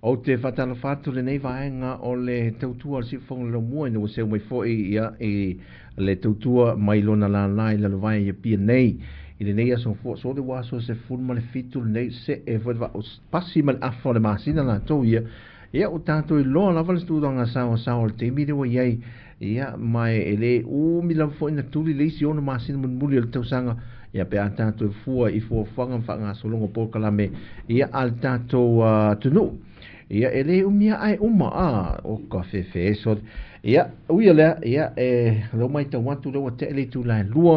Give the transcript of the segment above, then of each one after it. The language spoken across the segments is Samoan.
Ou te whaatalofa atu lenei vaega o le tautua o le Siufofoga Laumua ina ua seu mai foi ia i le tautua mai lona lālā i Lalovaea i Apia nei i lenei aso fua so le ua aso 17 lenei se'e foi le vaa pasi ma le afa o le masina latou ia. Ia ua tatou iloa lava le tulaga saoasaoa o le taimi lea ua i ai, ia, ma e le umi lava foi na tuli le isi 6 masina mulimuli o le tausaga, ia, pe a tatou fua i fuafuaga ma faagasologa o polokalame, ia, a le tatou atunuu. Ia, e le umi ae uma, a, o ka fefe eso. Ia, ui o lea, ia, e leu matau atu lea ua te'e le itula e 2,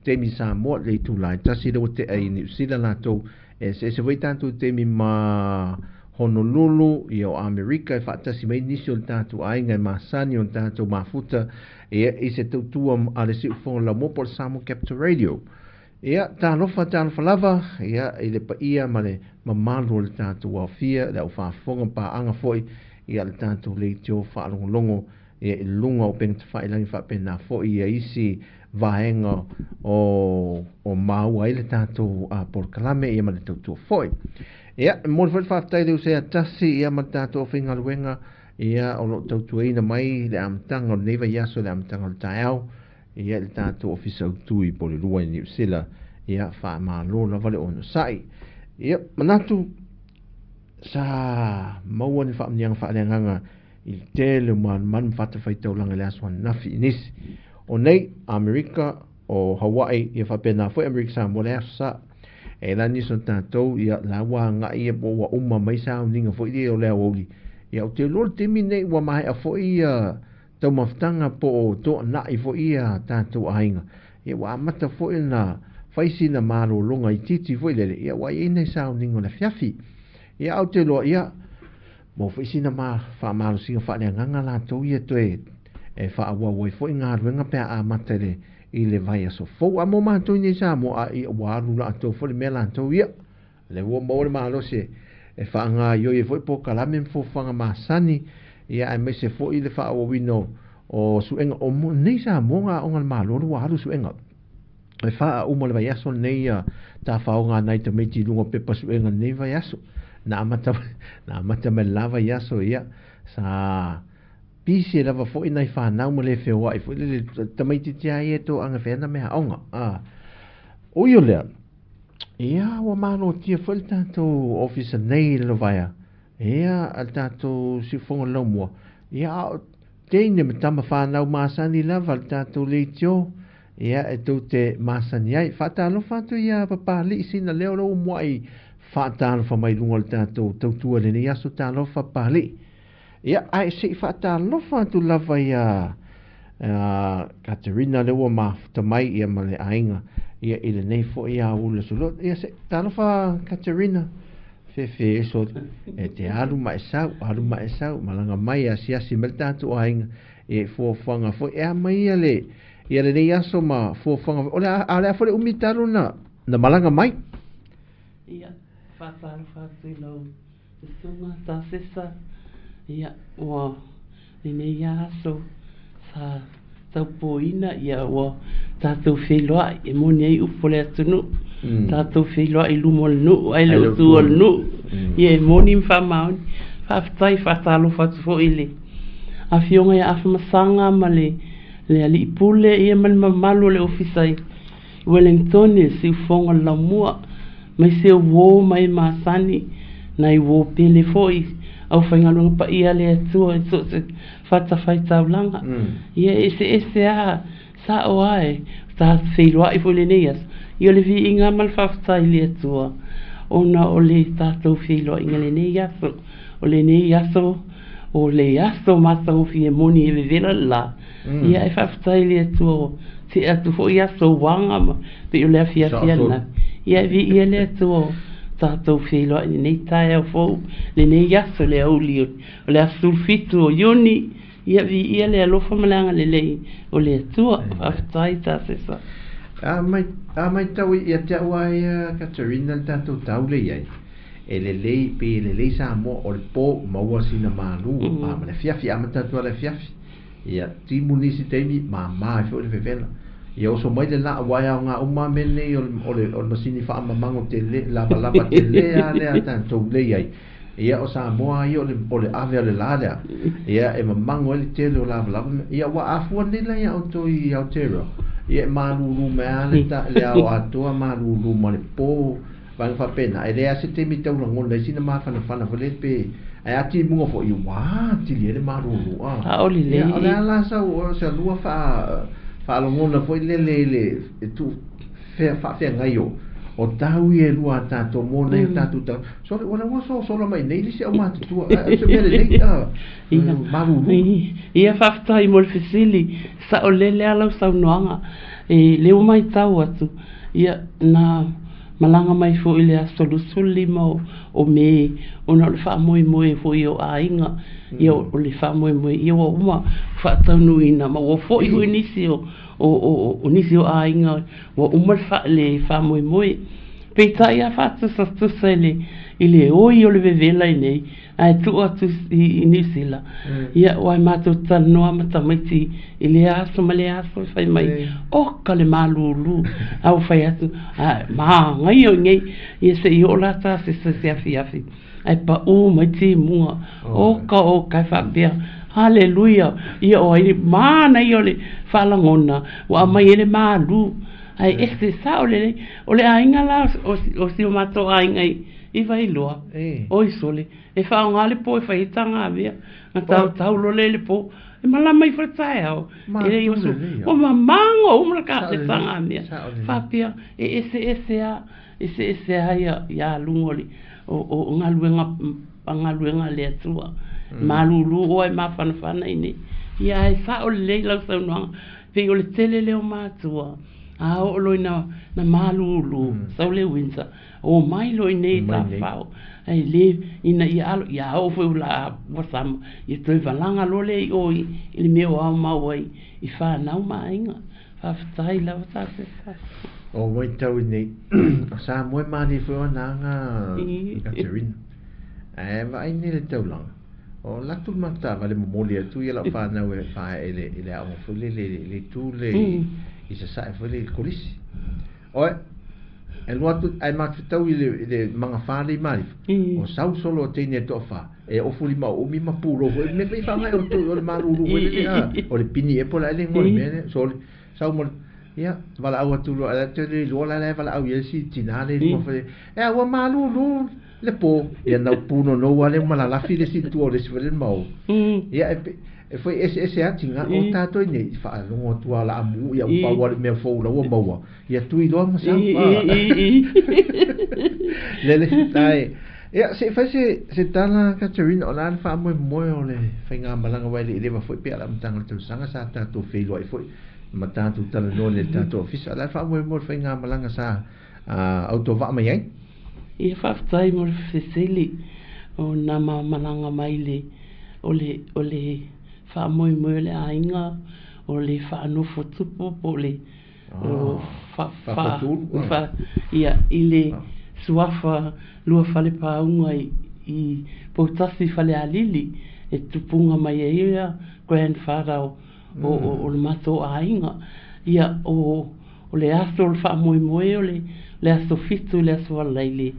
taimi Samoa, le itula e 1 lea ua te'a i Niu Sila latou, e eseese foi tatou taimi ma Honolulu, ia o Amerika e faatasi mai nisi o le tatou aiga e masani o le tatou mafuta, ia, i se tautua a le Siufofoga Laumua po o le Samoa Capital Radio. Ia, talofa, talofa lava, ia, i le paia ma le mamalu o le tatou aofia, le aufaafofoga paaga foi, ia, le tatou leitio faalogologo, ia, i luga o upega tafailagi faapena foi ia isi vaega o maua ai le tatou polokalame, ia, ma le tautua foi. Ia, e momoli foi le faafetai i le uso ia tasi, ia, ma le tatou aufaigaluega, ia, o loo tautuaina mai le amataga o lenei vaiaso, le amataga o le taeao, ia, i le tatou ofisa autu i Porirua i Niu Sila, ia, faamalo lava le onosai. Ia, manatu sa maua ni faamuniaga faaleagaga i le tele o manumanu ma fatafaitaulaga i le aso ananafi i nisi. O nei, Amerika, o Hawaii, ia faapena foi Amerika Samoa le aso sa. E la nisi o tatou, ia, la ua agai ia po ua uma mai sauniga foi ia o le aoauli. Ia, ou te iloa le taimi nei ua maea foi ia taumafataga po o toanai foi ia tatou aiga. Ia, ua amata foi na fai sina malologa itiiti foi lele, ia, ua i ai nai sauniga o le afiafi. Ia, ou te iloa, ia, mo foi sina ma faamalosiga faaleagaga latou ia toe e faaauau ai foi galuega pe a amata i le vaiaso fou. A mo matou i nei Samoa, a ia ua alu latou foi le mea latou ia. Le ua maua le malosi e faagaoioi ai foi polokalame ma fuafuaga masani, ia, aemaise foi le faaauauina o suega o nei Samoa ga aoga a le Malo le ua alu suega. E faauma le vaiaso lenei ia tafaoga nai tamaiti i luga o pepa suega lenei vaiaso. Na amata mai le la vaiaso, ia, sa pisi lava foi nai fanau ma le feoai foi le tamaitiiti a ia e toaga fea na mea aoga. A ui o lea, ia, ua malotia foi le tatou ofisa nei i Lalovaea, ia, a le tatou Siufofoga Laumua, ia, a o teine ma tama fanau masani lava le tatou leitio, ia, e tou te masani ai. Faatalofa atu ia Papali'i sina leo lea ua muai faatalofa mai luga o le tatou tautua i lenei aso. Talofa Papali'i. Ia, ae se i faatalofa atu lava ia Katerina lea ua mafuta mai ia ma le aiga, ia, i lenei foi aoauli aso Lua. Ia, se talofa Katerina, fefe eso e te alu ma e sau, alu ma e sau, malaga mai asiasi mai le tatou aiga, ia, i fuafuaga foi e ama ia le ia lenei aso ma fuafuaga o le a le a foi le umi talu na malaga mai. Ia, faatalofa atu i lau susuga Tasesa. Ia, ua lenei aso sa Taupoina ia ua tatou feiloai e moni ai upu o le atunuu. Tatou feiloai i luma o le nuu ae le o tua o le nuu. Ia e moni ma faamaoni. Faafetai faatalofa atu foi i le Afioga ia Afamasaga ma le le Alii Pule ia ma le mamalu o le Ofisa i Wellington i le siufofoga o le Laumua aemaise o uo ma e masani, nai uo pele foi, aufaigaluega paia a le Atua i so o se fatafaitaulaga. Ia e eseese lava, sao lava e ta feiloai foi i lenei aso, ia o le viiga ma le faafetai i le Atua ona o le tatou feiloaiga i lenei aso. O lenei aso, o le aso matagofie moni e vevela le la, ia e faafetai i le Atua ua tea atu foi aso uaga ma pei o le afiafi ananafi. Ia e viia le Atua ua tatou feiloai i lenei taeao fou, lenei aso le aoauli o le aso 17 o Iuni, ia viia le alofa ma le agalelei o le Atua. Faafetai Tasesa. A mai, a matau ia te au lava ia Katerina le tatou tau lea i ai, e lelei, pei e lelei Samoa o le po maua sina malu ma le afiafi, amata atu lava i le afiafi. Ia, timu nisi taimi, mama ai foi le vevela. Ia oso mai le la, aua e aoga uma lava mea nei o le, o le, o le masini faamamago tele, lavalava tele lava lea a tatou lea i ai. Ia o Samoa lava ia o le, o le ave o le la lea, ia e mamago ai le tele o lavalava ma, ia ua afua nei la ia outou i Aotearoa, ia e malulu mai lava le ta, le ao atoa malulu ma le po, vaega faapena, e leai lava se taimi e tau lagona ai sina mafanafana foi lele pe, ae a timuga foi, ua atili ai le malulu, a. Sao lelei. Ia o le a la sau, o se lua faa, faalogona foi lele i le, e tuu, fea faafeagai o o tau ia e lua a tatou mo nai o tatou tagata. Sole, ua ua sosola mai nei le isi aumatutua, ae o se mea lelei, a, malulu. Ia, faafetai mo le fesili. Saolele lava lau saunoaga. E le ua matau atu, ia, na malaga mai foi i le aso 25 o Me, ona o le faamoemoe foi o aiga, ia, o le faamoemoe, ia ua uma faataunuuina, ma ua foi foi nisi o o nisi o aiga ua uma le faamoemoe. Peitai a faatusatusa i le i le oi o le vevela i nei ae tuu atu i Niu Sila, ia aua e matou te talanoa ma tamaiti i lea aso ma lea aso e fai mai, oka le malulu, a ua fai atu, manaia i nei, ia se i oo la ta se se afiafi. Ae paʻū mai timuga, oka oka e faapea, Haleluia! Ia o ai manaia o le faalagona ua aumai ai le malu. Ae ese sao lelei. O le aiga la o si o matou aiga i Vailoa, oi sole, e faaaoga le po e fai ai tagamea. Na tautau loa lea i le po, e malama ifo le taeao, e le i oso, ua mamago uma le tagamea. Faapea, e eseese lava. Eseese lava ia ia aluga o le o o galuega galuega a le Atua. Malulu oe mafanafana i nei. Ia ae sao lelei lau saunoaga. Pei o le tele lea o matua, a oo loa ina na malulu, sau le winter, omai loa i inei i Tafao. Ae le ina ia alo, ia oo foi ua ua sama, ia toe valaga loa lea i o i le mea o aumau ai i fanau ma aiga. Faafetai lava Tasesa. O matau i nei, o Samoa e malie foi ona aga Katerina. Ae vaai nei le taulaga, o latou le matou taavale momoli atu ia lau fanau e faaee i le aoga foi lele i le itu le i Sasae foi le i le kolisi. Oe, e alu atu ae matou fetau i le magafa le i Malifa, o sau solo o teine e toafa, e ofu lima o umi ma pulou foi, mea foi i whangai o tō, o le malulu foi lele, a, o le pini e po la ele ngoa le mea lea, sole, sau mo le, ia, valaau atu loa, la te le iloa la la e valaau i ai si tina le luma foi, e a ua malulu le po, ia nau punonou a le ma lalafi le si tua o le si foi le mau. Ia, e, e foi eseese lava tiga o tatou i nei, faalogo atu lava o le a mu, ia ua pau lava le mea fou la ua maua, ia tui loa ma sau. Lele, ae, ia, se i fai se, se tala, Katerina, o le a le faamoemoe o le faigamalaga aua e le i leva foi pei o le amataga o le tausaga sa tatou feiloai foi ma tatou talanoa i le tatou ofisa. O le a le faamoemoe o le faigamalaga sa autovaa mai ai? Ia, faafetai mo le fesili o na malaga mai le, o le, o le faamoemoe o le aiga, o le faanofo tupu po o le o fa, fa, fa, ia, i le suafa Luafalepāuga i, i Poutasi Falealili e tupuga mai ai ia grandfather o, o le matou aiga. Ia, o le aso o le faamoemoe o le aso 7 i le aso Faraile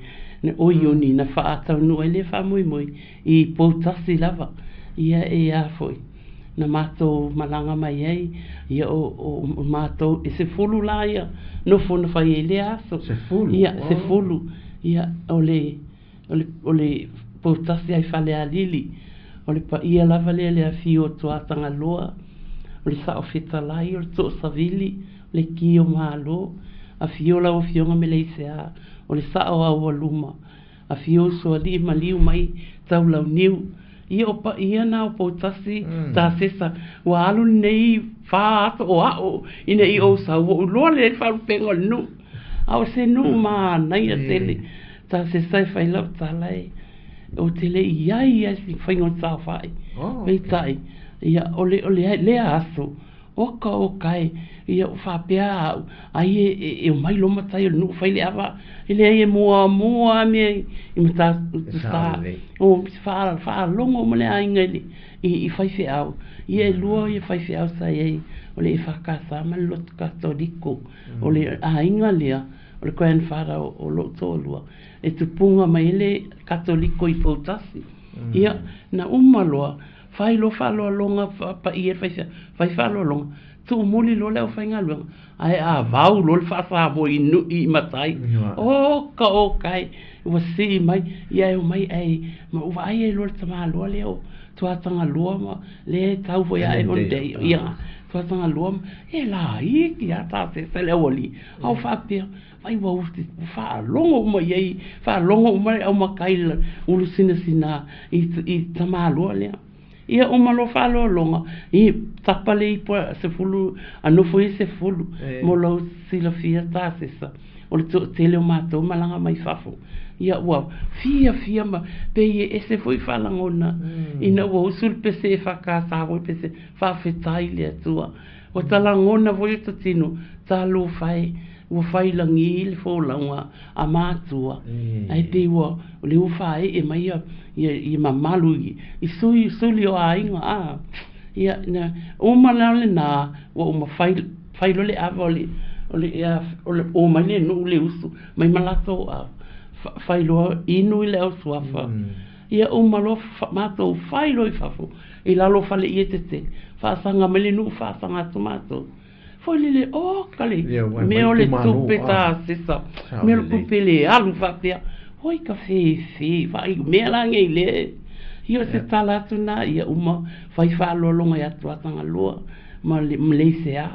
o Iuni na faataunuu ai lea faamoemoe i Poutasi lava. Ia e a foi na matou malaga mai ai, ia o matou e 10 la ia nofo na fai ai lea aso. 10? Ia, 10. Ia, o le Poutasi ai Falealili, o le paia lava lea le afio o Tuatagaloa, o le Sao Fetalai, o le Toosavili, o le Ki o Malo, afio lau afioga Meleisea, o le Sao Aualuma, afio Usoalii maliu mai Taulauniu. Ia o paia na o Poutasi tasesa, ua alu lenei 4 aso o a'o ina i ou sau ou loa le faalupega o le nuu. A o se nuu manaia tele tasesa e fai lau tala e o te le i ai ai si faiga o saofai. Peitai, ia o le lea aso oka o kai, ia o faapea au, ai e o mai lo matai o le nuu fai le ava, e leai e muamua mea i Matautu-sa, o faalogo ma le aiga i faifeau. Ia e lua ia faifeau sa i ai, o le EFKS ma le Lotu Katoliko. O le aiga lea, o le grandfather o lou toalua, e tupuga mai ai le Katoliko i Poutasi. Ia, na uma loa, fai loa faaloaloga, paia faifeau, fai faaloaloga, tuumuli loa le aufaigaluega, ae avau loa le faasamoa i matai. O ka o kai, ua sii mai, ia e o mai ai, ma ua vaai ai loa le tamaloa lea o Tuatagaloa ma lea e tau foi ae Holiday, ia, Tuatagaloa ma, e la iki a tasesa le aualii, a o faapea, vai ua uti, faalogo uma i ai, faalogo uma le aumakai ulu sinasina i tamaloa lea. Ia uma loa faaloaloga, i tapa le ipo a 10, a nofo i 10, mo lau silafia tasesa, o le toatele o matou malaga mai fafo. Ia ua fia fia ma pei e ese foi faalagona, ina ua usu le pese e faakāsā foi pese faafetai le Atua. Ua talagona foi le totino, talofa e, ua failagi le folauga a matua. Ae pei ua o le ua faaee mai ia mamalu i suli o aiga. A. Ia, na, uma la lena, ua uma fai loa le ava o le o mai le nuu le usu, mai malato a fai loa inu i le au suafa. Ia uma loa matou fai loa i fafo, i lalo fale ia tete, faasaga mai le nuu faasaga atu matou. Foi lele, o kale, mea o le tupe tasesa, mea o le tupe le alu faapea, oi ka fefe, vaai mea la ngei le. Ia o se tala atu na, ia uma fai faaloaloga ia Tuatagaloa ma le Maleisea,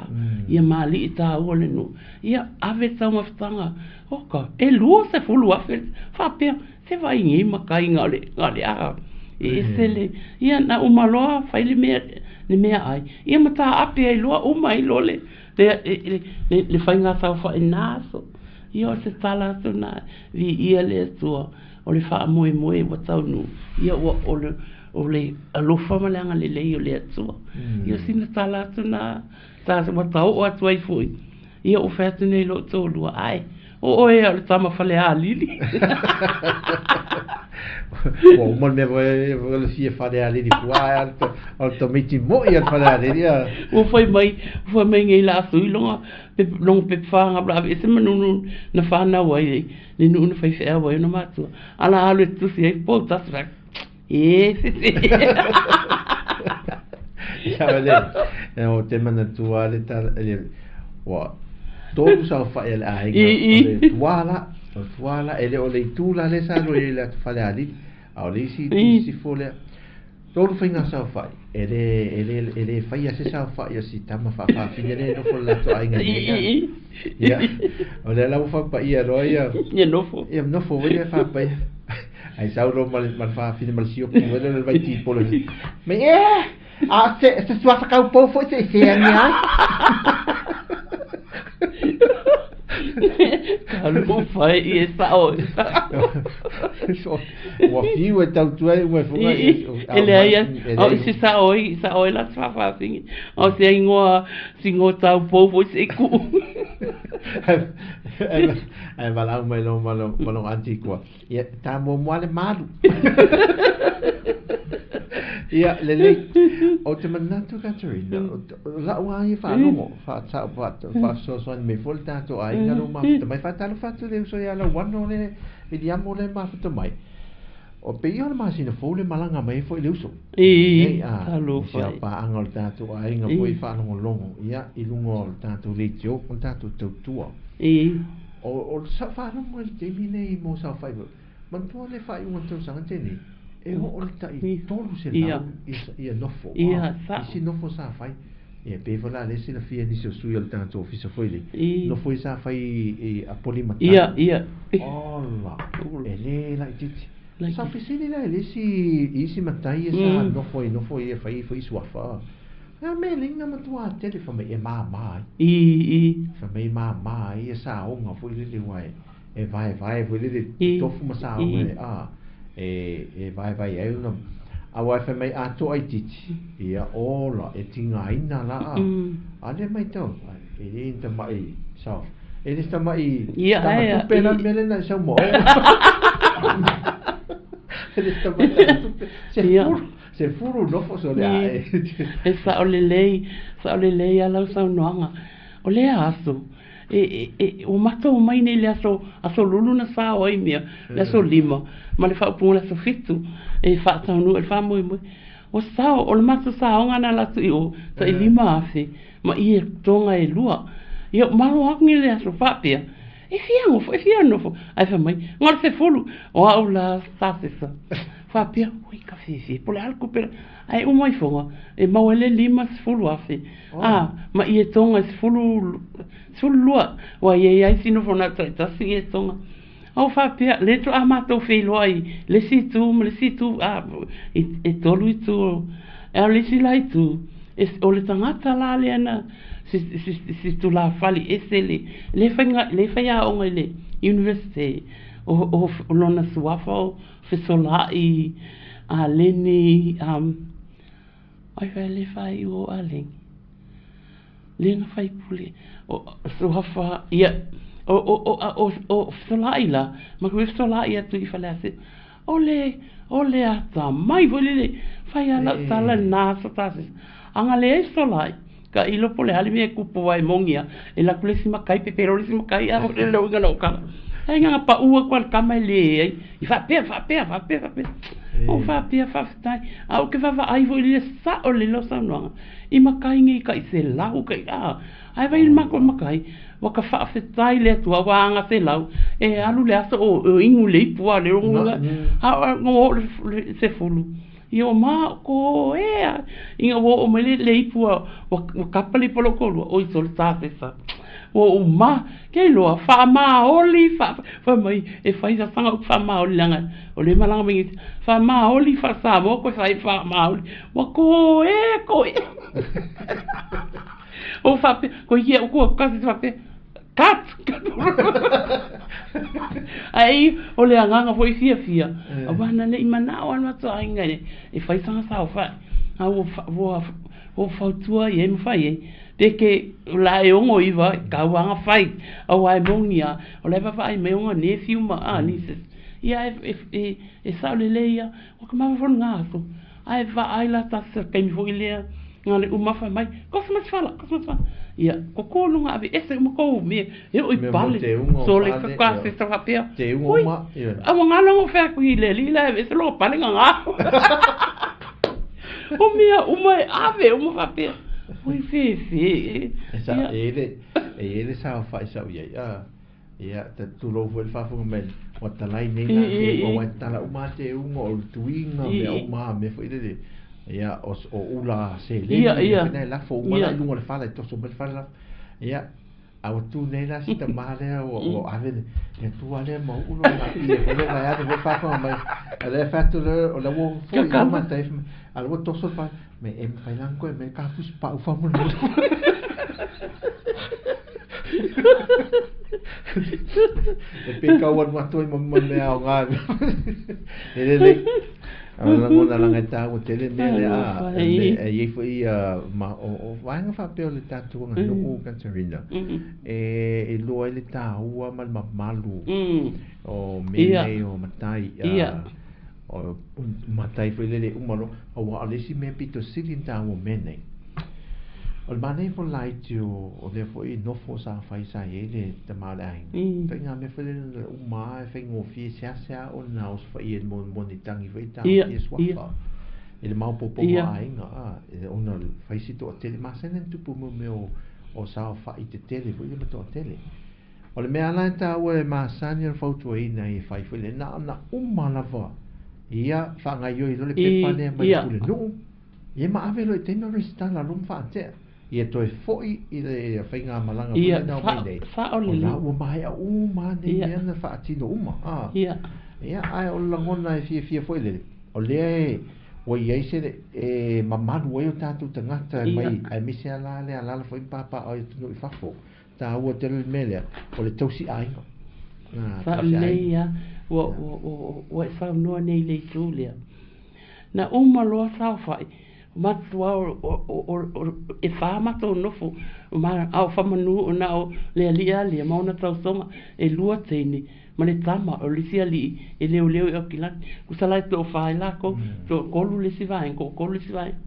ia mali'i tāua le nuu. Ia ave taumafataga, oka, e 20,000 faapea, se vai ngei makai ngā le a. E ese le, ia na uma loa fai le mea ai. Ia ma tā ape ai loa uma ai loa le faiga saofai na aso. Ia o se tala atu na, vi ia le Atua, o le faamoemoe ua taunuu. Ia ua o le alofa ma le agalelei o le Atua. Ia sina tala atu na, ua taoo atu ai foi. Ia o fai atu nei lou toalua, ai, o oe a o le tama Falealili. Ua uma le mea foi le fia Falealili fua ai o le tamaiti moi a le Falealili ia. Ua fai mai ngei la sui longa longa pepa whanga ave ese manunu na whanau ai le nuu na fai wheau ai na matua. Ala alu e tusi ai Poutasi whak. E se se. Ia le o te mana tua le tala le ua tolu saofa'i a le aiga o le tuala o le tuala e le o le itu la le sa alu ai i le atu Falealili a o le isi itu i sisifo lea tolu faiga saofa'i e le faia se saofa'i o si tama faafafine lea e nofo le latou aiga nei ia o lea la ua faapaia loa ia ia nofo ia nofo foi lea faapaia ai sau loa ma le faafine ma le sioki foi lea le vaitipolo mai e a se suasa kaupou foi se se agi ai. Talofa e i e sa'o. Ua fiu e tautua ai ua fuga E leai o se sa'o i sa'o e la faafafine. O se igoa singo taupou foi se i ku'u. Ae valaau mai lo ma lo anti kua. Ia ta muamua le malu. Ia, lelei. Ou te manatu, Katerina, o lau lava ia faalogo, faafesoasoani mai foi le tatou aiga lea ua mafuta mai. Faatalofa atu i le uso ia Lauano le Viliamo lea e mafuta mai. O pei ia o le masina fou le malaga mai ai foi le uso. I, Nei, a, talofa si e. paaga o le tatou aiga foi i faalogologo, ia, i luga o le tatou leitio ma le tatou tautua. I. O sau faalogo i le taimi lenei mo saofai foi, manatua le faaiuga o le tausaga lenei, e oo i le tai 300 ia nofo, isi nofo sa fai. Ia, pei foi la lea silafia nisi o sui o le tatou ofisa foi le, nofo ia sa fai i Apoli Matai. Ola, e le laitiiti. Sa fesili la i le isi, i isi matai ia sa nofo ai nofo ia fai foi suafa. A mea le ina matua tele fai mai e māmā ai. Fai mai e māmā ai ia saoga foi lele ua e vaevae foi lele tofu ma saoga e a e vaevae ai ona aua e fai mai a toaitiiti ia ola e tigaina la a. A lea matau e le ni tama'i sao e le se tama'i tagatupe la le mea lea na e sau ma oe. E le se tama'i tagatupe 10 nofo sole ae. E sao lelei, sao lelei lava lau saunoaga. O lea aso, e, ua matou omai nei i le aso, aso lulu na sao ai mea, le aso 5, ma le faaupuga o le aso 7, e faataunuu ai le faamoemoe. Ua sao, o le matou saoga na alu atu i o, tai 5,000, ma ie toga e lua. Ia, malo atu le aso faapea, e fia nofo, e fia nofo. Ae fai mai, na o le 10, o au la sasesa. Faapea, ui ka fiafia, po o le a le tupe la. Ae uma ifoga, e maua ai le 50,000. A, ma ie toga e 10, 12, ua i ai ai si nofo na o le taitasi ie toga. A ua faapea, lea faatoa matou feiloai i le isi itu ma le isi itu, a, e tolu itu. A o le isi la itu, o le tagata la lea na, si tulafale ese le, lea e faiaoga i le University, o lona suafa o Fesola'i, Aleni, ai fai le fai o Aleni. Le na faipule, o suafa, ia, o Fesola'i la, ma koe Fesola'i atu i Faleasiu, o le, o le atamai foi lele, fai a lau tala na aso tasi, aga leai Fesola'i, ka ilo po o le a le mea e kupu ai moni a, e alu atu le isi matai pepelo le isi matai, a o le uiga na o kala. Ai nga pau aku a le tama e leai, i faapea, faapea, faapea, faapea. O faapea, faafetai. A o ke vaavaai foi i le sao o le saunoaga, i matai nei kai 100 kai a, ae vai le matou matai, ua ka faafetai le Atua ua aga 100, e alu le aso o inu le ipu a le uiga, a o oo le 10. Ia ua maoko ea ina ua oo mai le ipu a ua kapa le ipu a lou toalua, oi sole tafesa. Ua ou ma, ke iloa, faamaoli, fai mai e fai sasaga upu faamaoli leaga o lea e malaga mai nei, faamaoli faa-Samoa koe fai faamaoli. Ua koe, koe. Ua faapea, koe ia ua kasi faapea, cut, cut. Ae o le agaga foi fiafia, aua na le i manao lava le matou aiga e fai sana saofai. A ua fautua i ai ma fai ai, pe ke la e 69 tau lava na fai, aua e moni lava, o la e vaavaai mai ona nephew ma nieces. Ia e sao lelei lava, ua ka mafaufau i lena aso. Ae vaai la ta se taimi foi lea na le uma fai mai, kosa ma se fala, kosa ma se fala. Ia, ko ko lunga ave ese uma kou mea, e oo i pale, sole ka ka se sa faapea. Ui, a ua galo fai atu i le alii la e aveese lona pale gagā. O mea uma e ave uma faapea. Ui, fefe. E i ai le saofai sa ou i ai, Ia, tulou foi le faafofoga mai, ua talai nei la te uga, aua e tala uma lava te uga, o le tuiga, mea uma lava, mea foi lele, ia, o ula seleni, mea foi na e lafo uma la i luga o le fala, e toso mai le fala lafo. Ia, a ua tu nei la si tamā lea ua ave le, ia tu lava lea ma uu lona ie foi lea vaeane foi le faafofoga mai. A o lea e fai atu lea, o la ua foi i luma tai, a o la ua toso le fala, me e mafai la ona toe aumai le ta fusipau faamolemole. E pei tau alu atu ai ma mea aoga. E lelei. A o lagona laga e tāua tele mea lea a e i ai foi ma o vaega faapea o le tatou aganuu Katerina e iloa ai le tāua ma le mamalu o mea nei o matai. O matai foi lele uma loa, auā o le isi mea pito sili ona taua o mea nei, o le manaia foi o le laiti o lea foi nofo sa fai sa i ai le tama o le aiga. Ituaiga mea foi lele na uma lava e faigofie seasea ona osofaia i le monitangi foi e taofia suafa i le maopoopoga o aiga a, ona fai si toatele masani ona tupu mo mea o saofai tetele foi ia ma toatele. O le mea la e taua e masani ona fautuaina ai e fai foi lea, na ona uma lava ia faagaoioi loa le pepa lea mai le pulenuu, ia ma ave loa i taimi o resitala loa ma faatea. Ia toe foi i le faigamalaga foi lea na omai nei, o la ua maea uma lava nei mea na faatino uma. Ia, ae o le lagona e fiafia foi lele, o lea e ua i ai se e mamalu ai o tatou tagata mai, aemaise lava la le alaala foi ma papaaao i atunuu i fafo. Taua tele le mea lea, o le tausi aiga. Sao lelei lava, ua, ua, ua, ua e saunoa nei i le itu lea. Na uma loa saofai, matua o, o, o, o, e fa matou nofo, ma, a o Famanu, na o le alii a lea ma ona tausoga, e lua teine, ma le tama o le isi alii e leoleo i Aukilani. Tusa la e toafa ai lakou, toatolu le isi vaega, toatolu le isi vaega.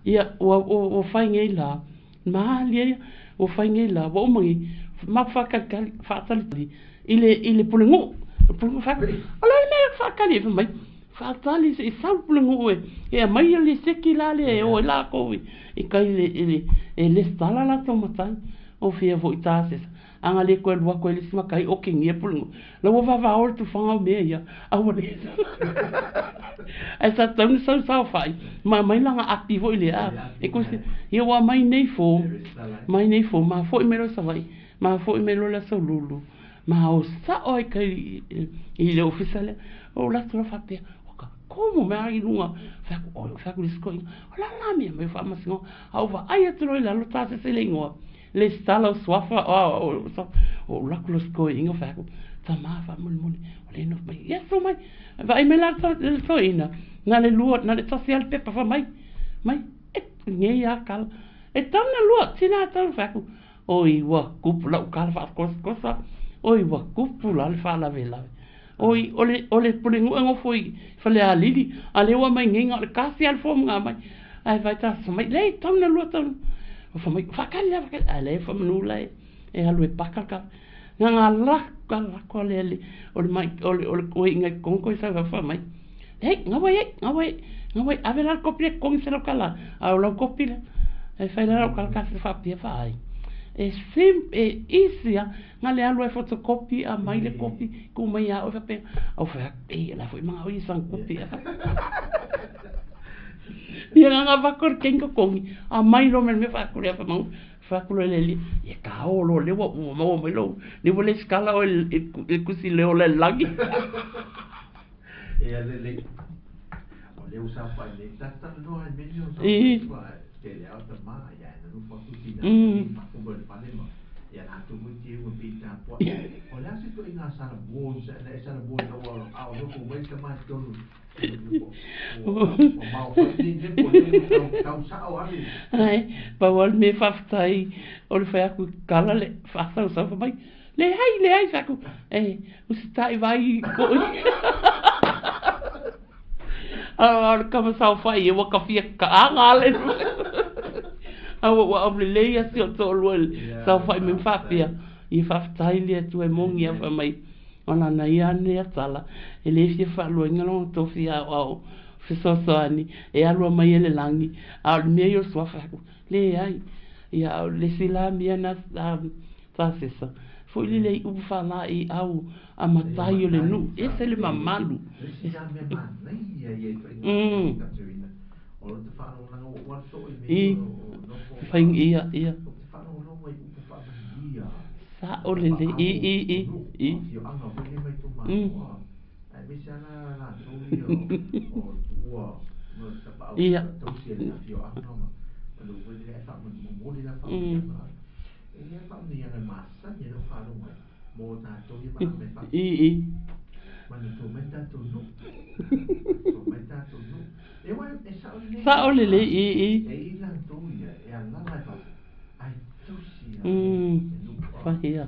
Ia, ua, ua, ua fai nei la, Malie ia, ua fai nei la, ua uma nei, matou faatalitali, faatalitali i le, i le pulenuu, le pulenuu fai atu, o le a le mea e faatali ai? Fai mai, faatali se i sau le pulenuu e, e aumai le seki la lea e o ai latou i, i tai i le, i le, e lesitala latou matai. O fea foi ta sesa, a na le toe alu atu ai le isi matai otegia pulenuu, la ua vavao le tufaga o mea ia, a ua le Ae sa tatau ona sau saofai ma aumai lana api foi lea e tusi, ia ua aumai nei form, mai nei form, ma foi mai loa i Savaii, ma foi mai loa le Aso Lulu, ma o sao ai kai i le ofisa lea. Ou alu atu loa faapea, oka, komo mai lava i luga, fai atu, oi, fai atu i le isi toeaina, o le a la mea mai o faamasinoga, a ou vaai atu loa i lalo tasese le igoa, Lesitala o suafa o ou alu atu loa i si toeaina fai atu, tama faamolemole o lea e nofo mai, ia susu mai, vaai mai la le toeaina, na o le lua, na o le tasi lava le pepa fai mai, mai, e nei lava tala, e tatau ona lua, tina e tatau ona fai atu, oi ua tupu lau tala faakosakosa, oi ua tupu la le faalavelave. Oi, o le, o le pulenuu e nofo i Falealili, a lea ua aumai nei, na o le tasi lava le form na aumai. Ae vaai ta fai mai, leai, tau na lua tau. Fai mai, faatali lava, faatali. Ae leai, faamanu la e, e alu e paka le kava. Na nga lako, lako a le, o le mai, o le, o le toeaina i totonu toe sau fai mai, leai, gaua ai, gaua ai, gaua ai, ave la le kopi lea e totogi 100 tala, a o lau kopi lea. Ae fai la lau tala ta faapea vaai. E sim, e easy lava. Na le alu ai photocopy aumai le kopi tuu mai ia oe faapea au fai atu e la foi manao ia sana kopi ia na na avatu le keni totogi aumai loa ma le mea fai atu lea fai mai fai atu loa e le alii ia taoa loa lea ua maua mai lou lea ua lesitala oe i le tusi leo o le lagi. Ia lelei o lea ua saofai nei talatalanoa ai mea nei o saofai tele lava tama ia e nonofo atu tina i fafo mai o le fale ma ia latou foi teu e pei tapuai o le a se ituaiga salamo na e salamo ina ua a o nofo mai le tama i totonu ua maofai nei mea po o lea ua tau sao lava le Ae pau lava le mea faafetai o le fai atu i tala le faasausau fai mai leai leai fai atu e usitai vai koʻi A o le tama saofai ia ua tafia kaaga le a ua ua aulelei a si ou toalua i le saofai mai ma faapea, ia faafetai le Atua e moni lava fai mai o lana ia ane a tala e le fia faaluaina lona tofi aoao fesoasoani e alu mai e le lagi a o le mea ia o le suafa fai atu leai ia a o le isi la mea na Tasesa, foi lele i upu faalaei au a matai o le nuu, ese le mamalu. I, fai, ia, ia. Sao lelei, i, i, i, i. Ia. I, i. Sao lelei, i, i. Fai ia.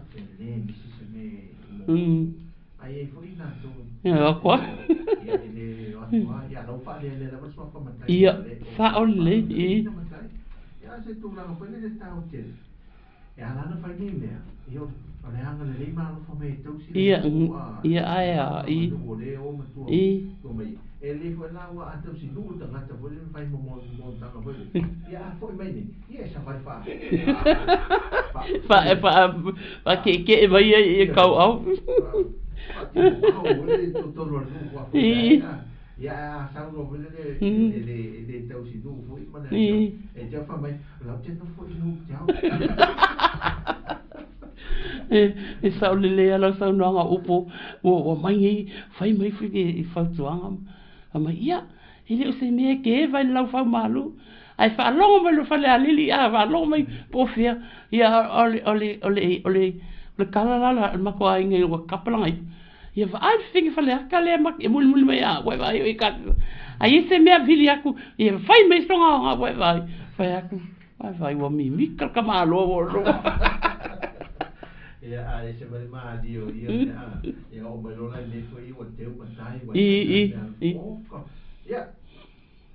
Ia, koa. suafa matai Ia, ma le o sao lelei, faaleleina i. matai. Ia se tulaga foi lele taua tele. E ala ona fai nei mea, ia o le agalelei ma alofa mai e tausi le Ia, nuu a ia e ae le a, ma i, nuu o le o matua i. tua mai. E le foi la ua a tausi nuu le tagata foi lele fai mo monotaga foi lele. Ia a foi mai nei, ia e savali fa fa Fa foi lele. fa faake'eke'e mai ai i Ia kau'au. faatino mau foi lele i totonu o le nuu faafoe I, ai a. Ia a sau loa foi lele mm, e le tausi nuu foi ma le afioaga. i. E te fai mai, o lau te nofo i nuu te au. E sao lelei lava lau saunoaga o upu ua mai nei, fai mai foi i fautuaga fai mai, ia, e le o se mea e keva i le laufaumalu, ae faalogo mai i le falealili, a faalogo mai po o fea, ia o le, o le, o le, o le, o le tala la a le matou aiga ina ua kapa lana ipu, ia vaai le fefege faleata lea e mulimuli mai ia au, e vaai o i ka, a i ai se mea vili atu, ia fai mai sona aoga ua e vaai, fai atu, Vai vai ua mimika le tamaloa ua loa. Ia a ese mai le malie o ia mea a ia oo mai loa la i nei foi ua teu matai ua I e i faigā mea i. oka ia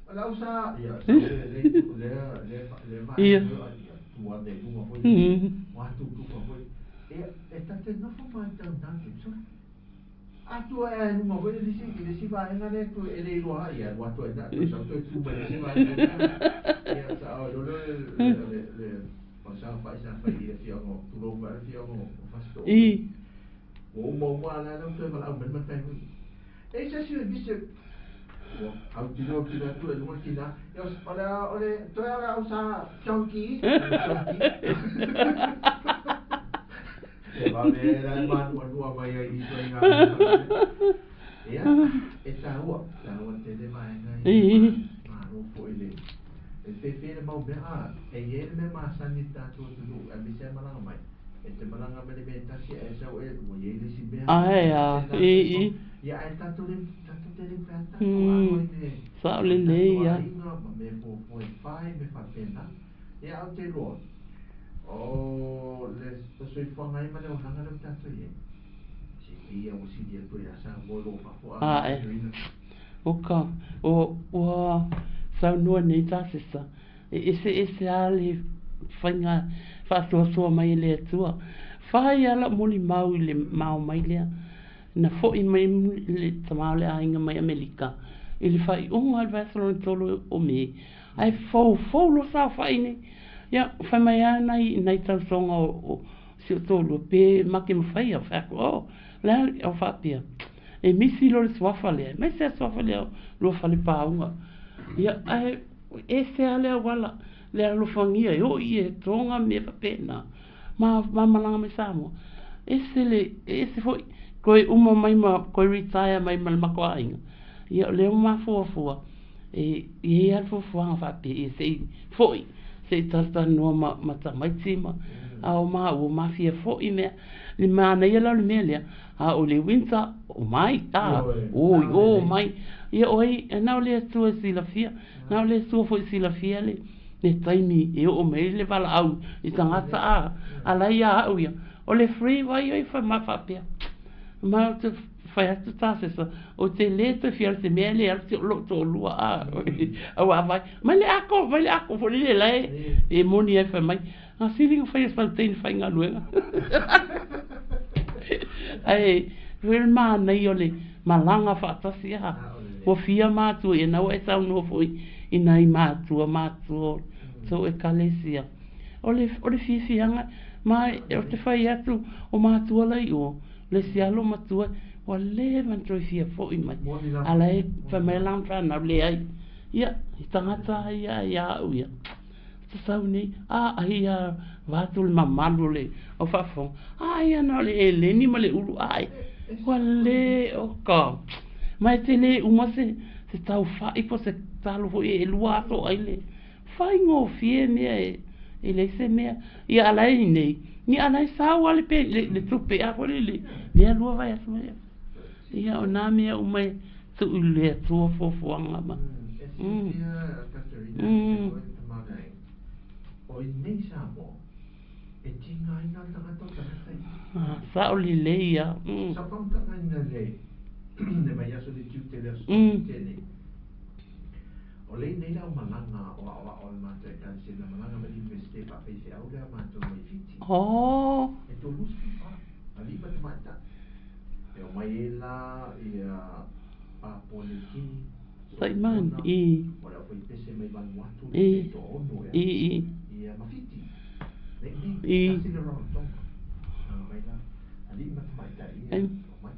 o le au sa ia sau le le itu lea lea lea Ia. vaega foi ia tu ane i luga foi lele ua atutufa foi ia e ta te nofo ma e tau nā te sole Atu ai a i luga foi le isi i le isi vaega lea toe e le iloa ai, alu atu ai na toe sau toe tu mai le isi vaega lea. Ia sa o lo le le le le o le saofai sa fai i le afioaga o tulou foi le afioaga o Fasitoo I. Ua uma uma a la lea ua toe valaau mai le matai foi. E i se isi o bise ua autilo autilo atu i luga le tina. Ia o le o le toe o le au sa Chonky, Chonky. E vave ai la e mānuanua mai ai i ituaiga mea faapea. Ia, e taua, taua tele vaega ia ma I. malo foi le e fefe le mau mea a e i ai le mea masani i le tatou atunuu aemaise lava malaga mai. E te malaga mai le mea e tasi ae sau ea ua i ai le isi mea Ae e a, faapena i le i. soifuaga. Ia ae tatou le tatou te le mafai lava ona tatou alo Mm. ai le Sao o le tatou lelei a. aiga ma mea fuafua e fai ma faapena. Ia ae ou te iloa O le soifuaga ai ma le olaga lea ua tatou i ai, se pei lava ua sili atu ia Samoa i lo fafo a Ae. Katerina. Oka, o ua saunoa nei Tasesa, e eseese lava le faiga faasoasoa mai e le Atua. Fai lava lau molimau i le mao mai lea, na foi mai le tama o le aiga mai Amelika i le faaiuga o le vaiaso lona tolu o Me, ae foufou loa saofai nei. Ia, fai mai lava nai, nai tausoga o si ou toalua, pe makemafaia, fai atu, oh, le a, o faapea, e misi loa le suafa lea, aemaise lava suafa lea o lua falepāuga. Ia, ae ese lava le auala, le alofagia e oo i etoga ma mea faapena, ma, ma malaga mai Samoa. Ese le, ese foi, toe uma mai ma toe retire mai ma le matou aiga. Ia, o lea ua mafuafua, e i ai lava le fuafuaga faapea, ia se i foi, se i talatalanoa ma, ma tamaiti ma, a o maua, mafia foi mea. Le manaia la o le mea lea, a o le winter, omai, a, Ioe, o i sao o, lelei. omai. Ia o ai, na o le Atua e silafia, na o le Atua foi e silafia le, le taimi e oo mai ai le valaau i Sao tagata, lelei. a, a la ia au ia, o le free vai ai fai mai faapea. Ma ou te fai atu Tasesa, ou te le toe fia alu i te mea lea e alu si lou toalua a, aua a vai mai le ako, mai le ako foi lele la e moni ai fai mai, na sili ona fai e sau teine faigaluega. Ae foi le manaia o le malaga faatasi a, ua fia matua ia na ua e saunoa foi i nai matua matua o tou ekalesia. O le, o le fiafiaga, ma ou te fai atu, o matua la i o, le isi alo matua, ua leva ona toe fia foi mai, a la e fai mai lana fanau, leai, ia, he tagata lava ia ia au ia, ou te sau nei, a, ai ia, vaeatu le mamalu o le au faafofoga, a ia na o le eleni ma le ulu ae, ua le, oka, ma e te le uma se, se taufa'i po o se talo foi e elua aso o ai le faigofie mea e e leai se mea. Ia a la e i inei, ia a la e sau lava le pe le le tupe a foi lele lea lua vaiaso mai. Ia o nā mea uma e tuu i le Atua fuafuaga ma. E Mm. silafia Katerina aemaise Mm. foi le tamaoaiga, o i nei Samoa, e tigaina le tagata o tagata ia. Ah, sao lelei lava. Mm. Sa faamatagaina le le vaiaso le Tiute le aso Mm. Tiute nei. O le nei lau malaga o a'oa'o a le matou Ekalesia na malaga mai le Iunivesite faafaifeau lea matou mai Fiti. Oh. E 34 alii ma tamaitai. E omai ai la ia Papua Niu Kini, Saimani, Solomona, i. o le aufaipese mai Vanuatu I. pe toaono ea. I, i. Ia ma Fiti. Nei, nei, I. tasi le Rarotonga. Na omai la alii ma tamaitai ia Ai. omai.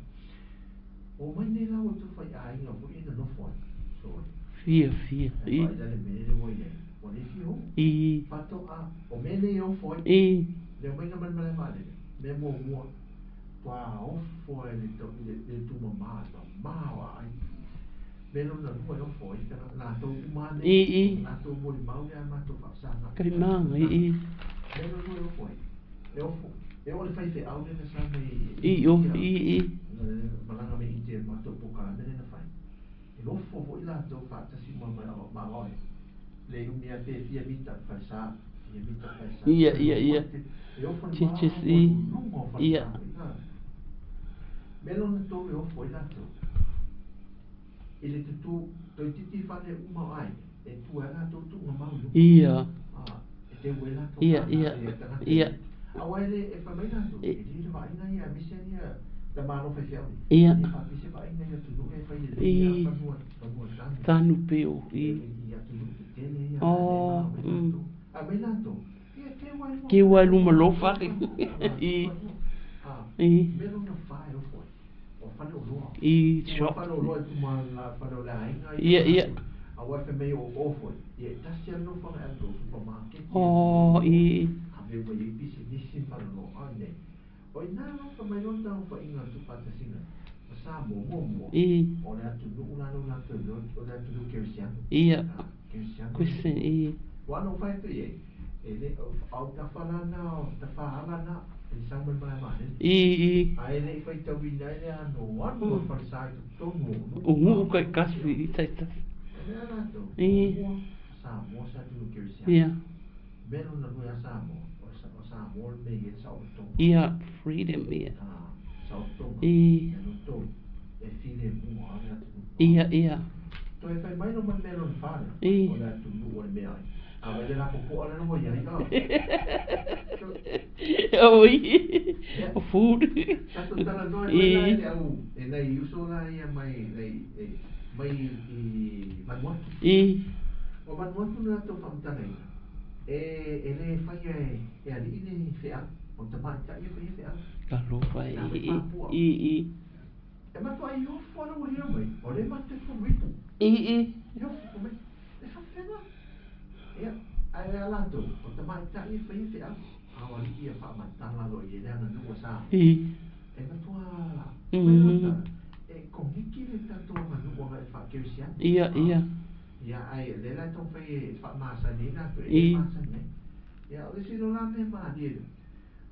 Omai nei la ua outou faiaiga foi ia nonofo ai. Sole. Fiafia, Ae i. vaai la le mea lea ua i ai, ua le fia oo. I. Faatoa, o mea nei e ofo ai. I. Le omaiga mai le malae vaalele, mea muamua, toa ofo ai le le, le tumamā, le mamā o aai. Mea lona lua e ofo ai tagata, latou uma lava nei, I, i. o latou molimau lea a matou faasaga. Kaimaga, i, i. Mea lona lua e ofo ai, e ofo, e oo i le faifeau lea na sa mai I, o, Initia, i, i. na malaga mai Initia i le matou polokalame lea na fai. E ofo foi latou faatasi ma ma oe. Le umi lava pe fia mita falesa, fia mita falesa. Ia, ia, ia. E ofo le Churches, i. maualuga o Ia. falesa foi na. Mea lona tolu e ofo ai latou. I le tutū, toeitiiti fale uma o aiga, e tua ai latou tuugamau i luga. Ia. Ah, e teu ai latou Ia, kāna ia. e tagata Ia. e. Aua e le e fai mai latou, I. e le le vaaiga ia aemaise ia tamālo faifeau nei. Ia. E le faapea se vaaiga i atunuu e fai lelei I. lava fanua, fanua tanu. Tanu peo, I, i. i atunuu tetele ia, Oh, a le ma latou. A mai latou, ia teu ai luma Teu ai fale. luma lo fale. I. Ah, I. mea lona fa e ofo ai, o fale oloa. I, Ua shop. fale oloa e tuma la fale o le aiga Ia, ia. Aua e fai mai o ofo ai. Ia e tasi lava le nofoaga e alu i supermarket. Oh, i. Ave uma i ai pisinisi ma fale oloa. A nei. O ina alofa mai loa le taumafaiga a le tuufaatasiga ma Samoa muamua. I. O le atunuu la lea o latou iloa o le atunuu kerisiano. Ia. Ah, kerisiano. Christian, i. Ua na ou fai atu i ai, e le, o tafa la na, o tafa ala na, e le sau mai le malae vaalele. I, i. Ae le i faitauina ai le anoano o le falesa i totonu o nuu. O nuu taitasi, i taitasi. O mea latou, I. muamua, Samoa se atunuu kerisiano. Ia. Mea lona lua ia Samoa, o Samoa le mea e i ai le saolotoga. Ia, freedom, ia. Ah, saolotoga. I. Mea lona tolu, e filemu lava le atunuu. Ia, ia. Toe fai mai loa ma le mea lona fa lea, I. o le atunuu o le meaai. A vai le lapopoa lea ua i ai, ah. Oi. Ia. O food. Tatou talanoa ai foi la I. i le au, e nai uso la ia mai, nai, e, mai i Vanuatu. I. O Vanuatu na latou faamatalaina, e, e le faia e, e alii le feau, o tamaitai e faia feau. Talofa, i, Na mai i, Papua. i, i. E matuai ofo ala ua ia mai, o lea matou te fulu ipu. I, i. E ofo mai, e faapena. Ia, ae a latou, o tamaitai e faia feau. A o alii ia faamatala loa i ai le aganuu a Samoa. I. E matua, Mm. e koniki le tatou aganuu agai i le faakerisiano. Ia, ia. Ia, ae lea la e taumafai e faamasani ai latou, e I. le masani ai. Ia, o le isi loa la mea malie lea,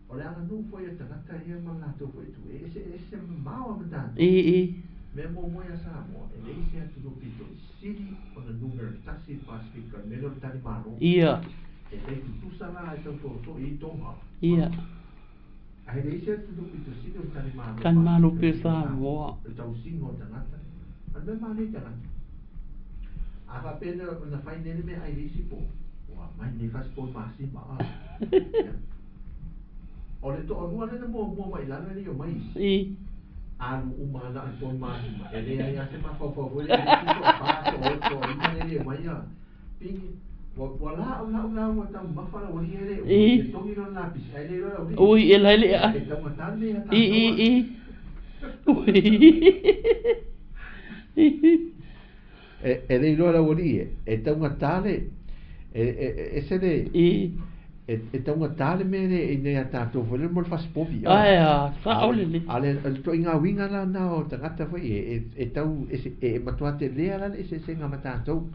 o le aganuu foi a tagata ia ma latou foi tu, e ese ese mamao lava ma tatou. I, i. Mea muamua ia Samoa, e leai se atunuu pito i sili ona numera tasi i le Pasefika, o le mea lea o le talimalo. Ia. E tai tutusa la e tautoatoo i ai Tonga. Ia. Ae leai se atunuu pito sili o le talimalo Talimalo Pasefika pea i le Samoa. Le tausiga o tagata. A o le mea malie i tagata. A faapea na na fai nei le meaai i le isi po, ua aumai nei fasipo i masima a. Ia. O le toalua lea na muamua mai i lalo e le i omai isi. I. Alu uma lava na o le po i masima. E leai lava se mafaufau foi lea i le isi toafa, toaono, toalima lea e le omai a. Pigi, ua ua laulau la ua taumafa le aualii e le uma. I. E togi loa le lapisi ae le iloa le aualii. Ui, e lai le ai. E taugata le mea ia I, i, tatou a. i. Ui. E, e le iloa le aualii e, e taugata le, e, e, e ese le, I. e, e taugata le mea lea i inei ia tatou foi lea mo le fasipovi. A, Ai a, sao le le. a le, le ituaiga uiga la na o tagata foi e, e, e tau ese, e matua telea la le eseesega ma tatou.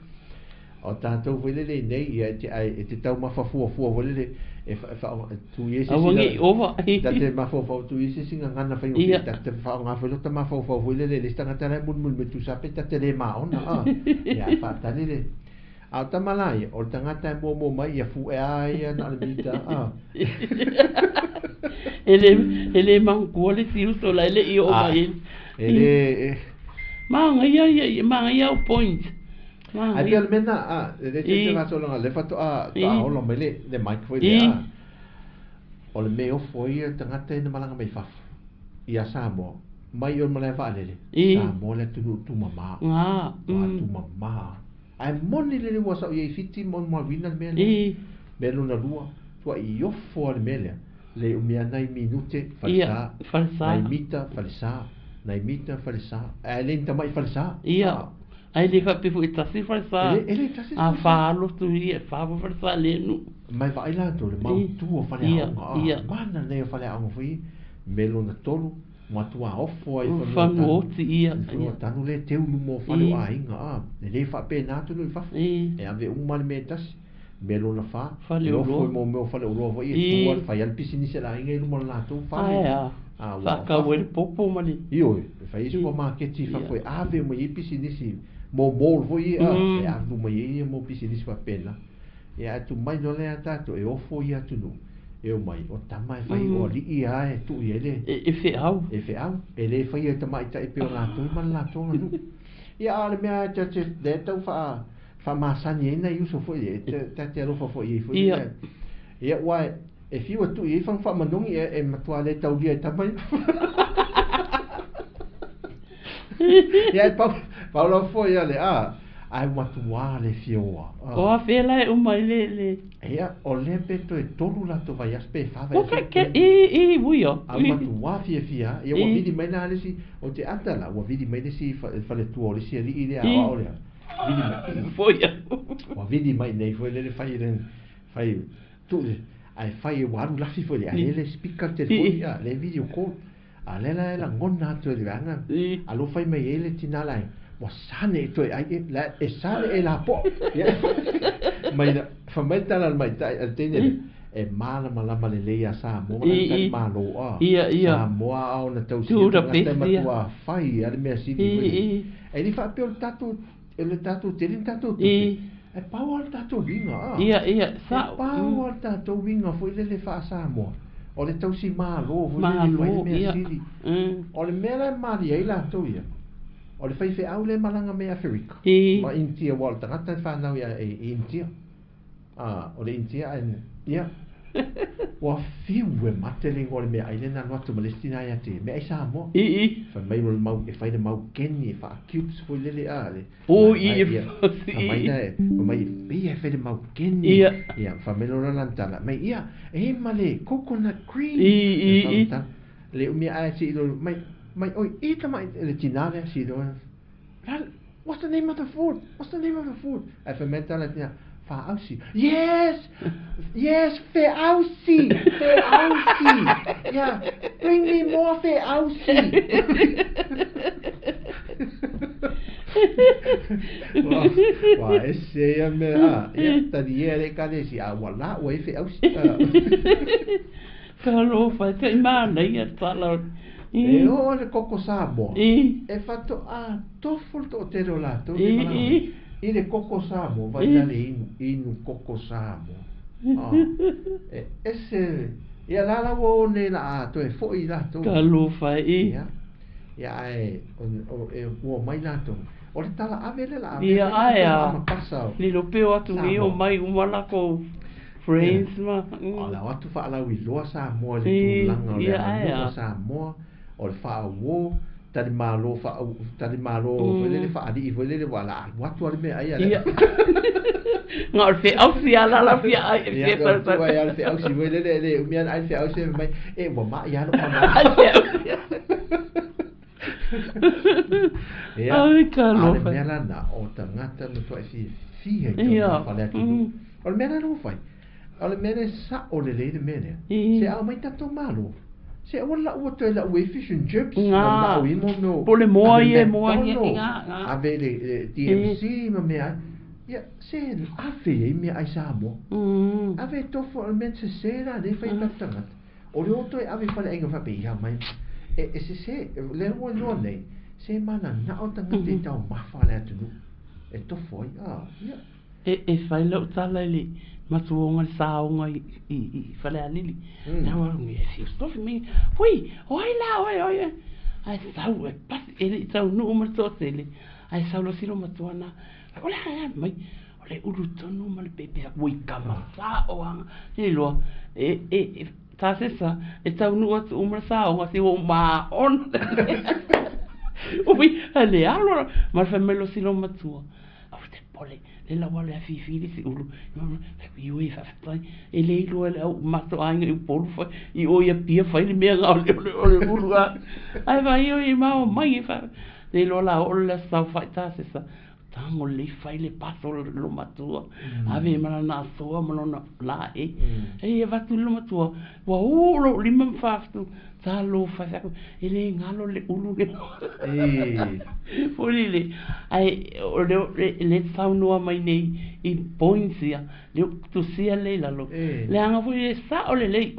O tatou foi lele i nei, ia e te, ai, e te taumafa fuafua foi lele, e fa, e fa, e tu i ai se Aua isi nei la, ova. ta te mafaufau tu i se isi gagana faigofie, Ia. ta te faaaoga foi lota mafaufau foi lele, le isi tagata la e mulimuli mai tusa pe ta te le maona, a. Ia, e faatali le. A o tama la ia, o le tagata e muamua mai, ia fu'ea ai ia na o le mita, a. E le, e le manatua le isi uso la e le'i oo A, mai. e le, e, Magaia ia, ia, magaia au point. Ai pea le mea lena, a, e le te faasologa lea faatoa toa ola mai le, le mic foi lea, a. O le mea e ofo ai le tagata ia na malaga mai fafo ia Samoa, mai o le malae vaalele, Samoa le atunuu tumama. Ua tumama. Ae moni lelei ua sao i ai i Fiti ma Malvina le mea lea. Mea lona lua, tuai ofo lava le mea lea, le umi lava nai minute, falesa, nai mita, falesa, nai mita, falesa, ae le ni tamai falesa. Ia, ae le faapea foi e tasi le falesa. E le tasi le falesa. A fa lotu ia, e fa foi falesa a lea nuu. Ma e vaai latou i le mautu o faleaoga, a mana nei o faleaoga foi, mea lona tolu, Matua ofo ai i fanua oti ia. I fanua tanu le teu luma o fale o aiga a e le faapena atu i fafo. E ave uma le mea e tasi. Mea lona fa, e ofo i mo mea o fale oloa foi e tu a fai a le pisinisi a le aiga i luma o le latou fale. Ae a. A ua Faakau ai le popo ma le. Ioe, e fai ai supamaketi i fafo e ave uma i ai pisinisi mo mall foi ia a e ave uma i ai ia mo pisinisi faapena. Ia ae tumai loa lea tatou e ofo ia atunuu e omai o tama e fai o alii a e tuu i ai le E feau. E feau. E le faia e tamaitai pei o latou ma le latou aganuu. Ia a o le mea ta te lea e tau faa faamasani ai nai uso foi e ta te alofa foi i ai foi lea. Ia aua e fiu e tuu i ai faga faamanogi e matua le taulia e tama ia. Ia e pau pau lava foi ia le a ae matua le fioa. O a fea la e uma ai le le. Ia o lea pe toe tolu latou vaiaso pe fa vaiaso. O ke ke i i ui o. A matua fiafia ia ua vili mai la le isi o te ata la ua vili mai le isi faletua o le isi alii lea aoao lea. Vili mai. Foi au. Ua vili mai nei foi lele fai le fai tuu ae fai ua alu lafi foi le ae le speaker le telefoni a le video call. A lea la e lagona atu e le vaega, alofa i mai ai le tina la ua sa ne i toe ai e, la e sa ne e lapoa. Ia, mai la, fai mai le tala a le matai, a le teine lea, e malamalama lelei ia Samoa ma lana talimalo a. Samoa a ona tausia tagata e matua fai a le mea sili foi lea. E le faapea o le tatou, o le tatou tele ni tatou tupe, ae pau lava le tatou uiga a. E pau lava le tatou uiga foi lele faa-Samoa, o le tausi malo foi lele fai le mea sili. O le mea la e malie ai latou ia, o le faifeau lea e malaga mai Aferika ma Initia aua o le tagata e fanau i Initia. A, o le Initia ae, ia, ua fiu e mate le igoa o le meaai lea na alu atu ma le isi tina ia te ia, meaai Samoa. Fai mai o le mau, e fai le maukeni e faa-cubes foi lele a, le, fai mai la, fai mai, pei e fai le maukeni. Ia, fai mai loa lana tala, mai, ia, e ma le coconut cream. Le umi ae si i lo, mai, mai oi, i tamai, le tina lea si i lo, What's the name of the food? What's the name of the food? Ae fai mai le tala tina, Faausi. Yes! Yes, feausi! Feausi! Yeah, bring me more feausi! Ua ese ia mea, a, ia, tali ea le ekalesia, a ua la ua i feausi. Talofa, e te manaia tala. E oo le koko Samoa, e faatoa tofo le toatele o latou nei malaga mai i le koko Samoa, vai la le inu, inu koko Samoa. E ese, ia la la ua o nei la a toe foi latou. Talofa e. Ia, ia ae e ua mai latou. O le tala ave lea la ave. Ia ae a. Ma pasa o. Lilo pe o atu nei o mai uma lakou friends ma. O le atu faalauiloa Samoa i le tulaga o le aganuu a Samoa, o le faauo, talimalo faa, talimalo foi lele faalii foi lele ua la alu atu lava le meaai a le. Ia. Na o le feausi lava la la fia ai. Ia, ua ai le feausi foi lele e le umi lava ona ai le feausi fai mai, e ua mai lava lou mama. Ia, Ai, a o le talofa. mea lana, o tagata matuai fiafia i taumafa a le atunuu. O le mea la lea ua fai, o le mea lea e sao lelei le mea lea, se a omai tatou malo, se aua le laua toe lau ai fish and chips, ma lau ai mo mea o Po o le moa ave ia e moa ia, McDonald, nga, nga. ave le DMC ma mea ai. Ia, se ave ai meaai Samoa. Ave e tofua, o le mea sese la lea e fai e tatou tagata. O le o toe ave i faleaiga faapea, ia mai, e sese, lea ua iloa nei, se mananao tagata i taumafa a le atunuu e tofo ai, a, ia. E fai lau tala i le matuaoga le saoga i Falealili. Na ua alu e fiu tofi mai, hui, o ai la oe, o ai oe. Ae sau e pasi, e le i taunuu ma le toatele, ae sau loa silo matua na, O le a mai o le ulu tonu ma le pepe ua i kamasao aga le iloa e e tasesa e taunuu atu uma le saoga se ua maona ui le alo ma le fai mai lo silo matua aua te pole le lau alo e afifi le isi ulu ioe faafetai e le iloa e le au matou aiga i Upolu fai i o i Apia fai le mea o le, o le ulu a ae vai o i mao mai e fa le iloa la oo le aso saofai tasesa tago lelei fai le paso lo matua ave ma lana asoa ma lona laei e avatu i le matua ua uu lou lima ma faafutu talofa e e le galo le ulu le foi le ae o le le saunoa mai nei i points ia le tusia le i lalo leaga foi e sao lelei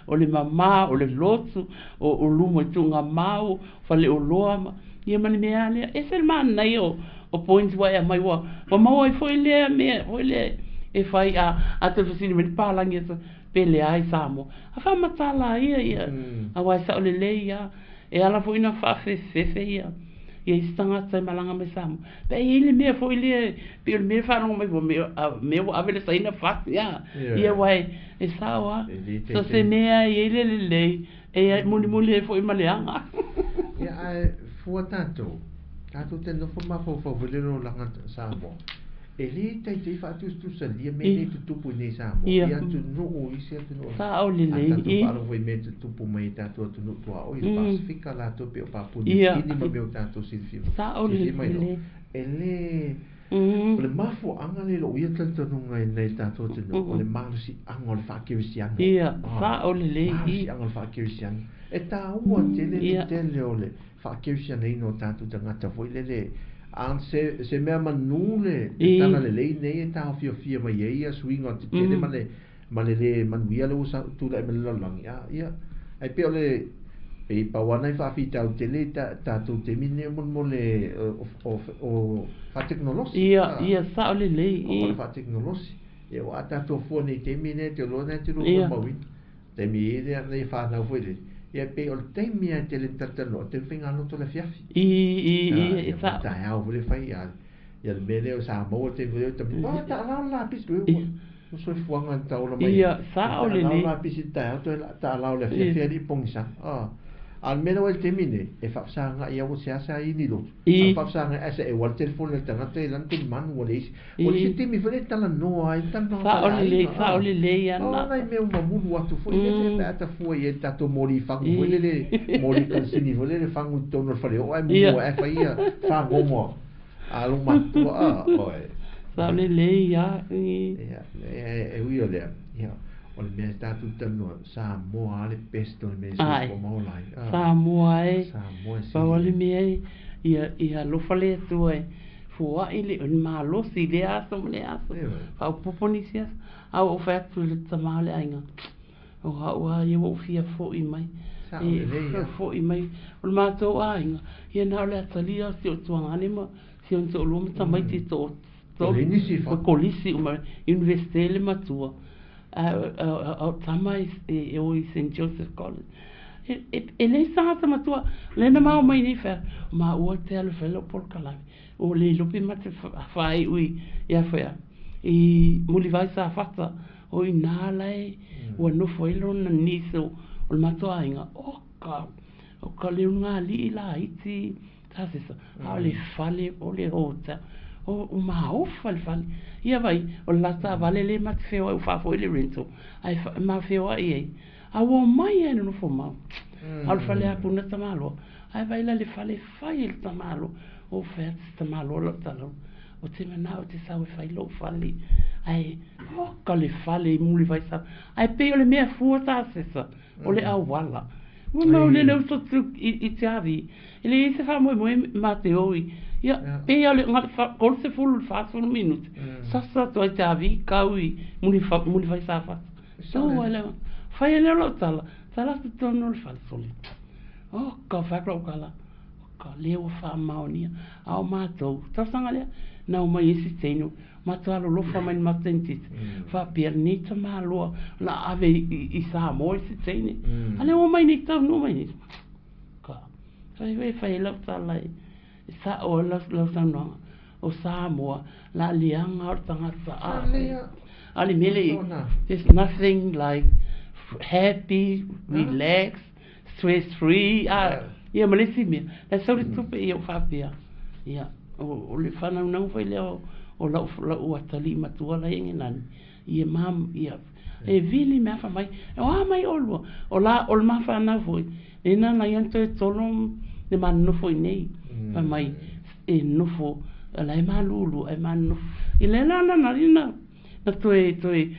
o le mamā o le lotu o luma i tuugamau faleoloa ma ia ma le mea lea ese le manaia o points ua e aumai ua ua maua ai foi lea mea foi lea e fai a a toe fesili mai le palagi atu pe leai Samoa a faamatala ia ia aua e sao lelei ia e ala foi na faafefefe ia ia isi tagata e malaga mai Samoa pe i ai le mea foi lea pei o le mea e faalogo mai ua mea mea ua ave le saina fasi a ia ua e sao a so se mea e i ai le lelei e mulimuli ai foi ma le aga. Ia ae fua tatou, tatou te nofo mafaufau foi le olaga Samoa. E le taitai faatusatusalia mea nei tutupu i nei Samoa i atunuu, isi atunuu. Sao lelei. A tatou faalogo foi i mea tutupu mai i tatou atunuu tuaoi, le Pasefika latou pei o Papua New Guinea ma mea o tatou silafia Sao lelei. E le O le mafuaaga lea i lou ia talitonuga i nai tatou atunuu, o le malosiaga o le faakerisiano. Ia, sao lelei. Malosiaga o le faakerisiano. E taua tele le tele o le faakerisianoina o tatou tagata foi lele. A se, se mea manu le tala lelei nei e taofiofia mai ai ia suiga o tetele ma le ma le lē manuia lea ua tulai mai le lalolagi, a ia, ai pei o le, pei pau lava nai faafitauli tele i tatou taimi lenei mo le o faatekonolosi. Ia, ia, sao lelei. O le faatekonolosi. Ia aua a tatou fua nei i taimi nei, ou te iloa lena e te lua molimauina. Taimi i lea nei fanau foi lele, ia pei o le taimi lava e tele ina talatalanoa, o le taimi faigalotu o le afiafi. I, i, sao. Taeao foi le fai, a ia le mea lea sa maua le taimi foi lea, tamaiti, oh, taalao le lapisi, o soifuaga na taola mai. Ia, sao lelei. Taalao lapisi i le taeao, toe taalao i le afiafi alii pogisa. A o le mea lea ua i le taimi nei, e faafesagai lava ua seasea ai ni lotu. A faafesagai ae sa e ua le telefoni a le tagata i lana tulimanu ua leai se. Ua leai se taimi foi lea e talanoa ai, talanoa Sao lelei, sao lelei ana. O nai mea ua mamulu atu foi lele pe a ta fua i ai i le tatou moli fagu foi lele, moli kanisini foi lele fagu i totonu o le faleoo ae mumu ai ae fai ia fagogo a lou matua a oe. Sao lelei a. Ia, e ui o lea, ia, o le mea tatou talanoa, Samoa lava le best o le mea e soifua ma ola ai. Samoa e. Samoa e sili. Pau lava le mea e, ia, ia alofa le Atua e foai le malosi i lea aso ma lea aso, faaopoopo nisi aso. A ua ou fai atu i le tama o le aiga, o au lava ia ua ou fia foi mai, e foi mai. O le matou aiga, ia na o le atalia o si ou tuagane ma si ona toalua ma tamaiti e toatolu, o kolisi uma, Iunivesite le matua, a o tama e o i St Joseph College. E leai se tagata matua, lea na ma omai nei fai atu, maua te alu e fai lau polokalame. Ua le iloa pe ma te faaiu i ia foi a i Mulivai Safata o i ina la e ua nofo ai lona niece o le matou aiga oka o ka le ulugalii laiti tasesa a o le fale o le hotel o maofa le fale ia vaai o le la taavale lea ma te feoai ua faafoi le rental ae ma feoai ai a ua omai lava i le nofo mau a o le fale apuna tamaloa ae vaai la le fale fai e le tamaloa o fai atu se tamaloa lau talau o te manao e te sau e fai lou fale ae oka le fale i Mulivai sau ae pei o le mea fua tasesa o le auala ua mau lele uso tu i te avi e leai se faamoemoe ma te o i ia pei o le 30 i le 40 minute sasa atu ai te avi kau i Mulivai Safata so ai lea fai ai lea o lau tala tala atu tonu o le fale sole oka fai atu lau tala ka lea ua faamaonia. A o matou, tausaga lea, na omai ai si teine, matou alolofa mai i le matou dentist, faapea lenei tamaloa na ave i Samoa i si teine. A lea ua omai nei taunuu mai nei. Ka, fai e fai ai lau tala e sao ai lau saunoaga. O Samoa la leaga o le tagata a lea a le mea le there's nothing like happy, relax, stress free a ia ma le isi mea la e sau le tupe ia ou faapea ia o le faanaunauga foi lea o lau lau atalii matua la e i Agenani ia ma ia e vili mea fai mai o a mai oulua o la o le ma fanau foi lena na ia na toe tolo le ma nonofo i nei fai mai e nofo la e malulu ae ma nonofo i le la na na na na toe toe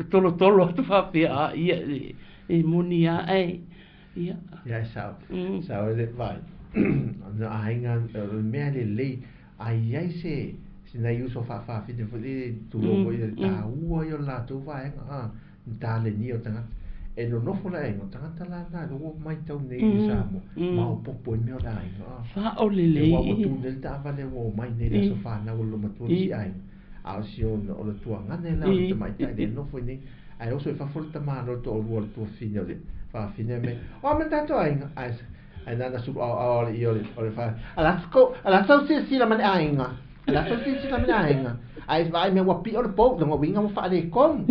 tolotolo atu faapea a ia e moni a ae ia Ia e sao. Sao le vai. Na aiga o le mea lelei a i ai se se nai uso faafafine foi lele tulou foi le taua ia o le latou vaega a ni talenia o tagata. E nonofo le aiga o tagata la na lea ua matau nei i Samoa maopoopo ai mea o le aiga a. Sao lelei. Aua ua tu nei le taavale ua omai nei le aso fanau o le loomatua le isi aiga. A o si ona o le tuagane la o le tamaitai lea e nofo i nei. Ae oso i fafo le tamaloa le toalua o le tuafafine o le fafine me o a me le tatou aiga. Ae ae nana sulu aoao alii o le o le fa ala ko ala sau silasila ma le aiga. Ala sau silasila ma le aiga. Ae vaai mea ua pio le pou lona uiga ua faaletonu.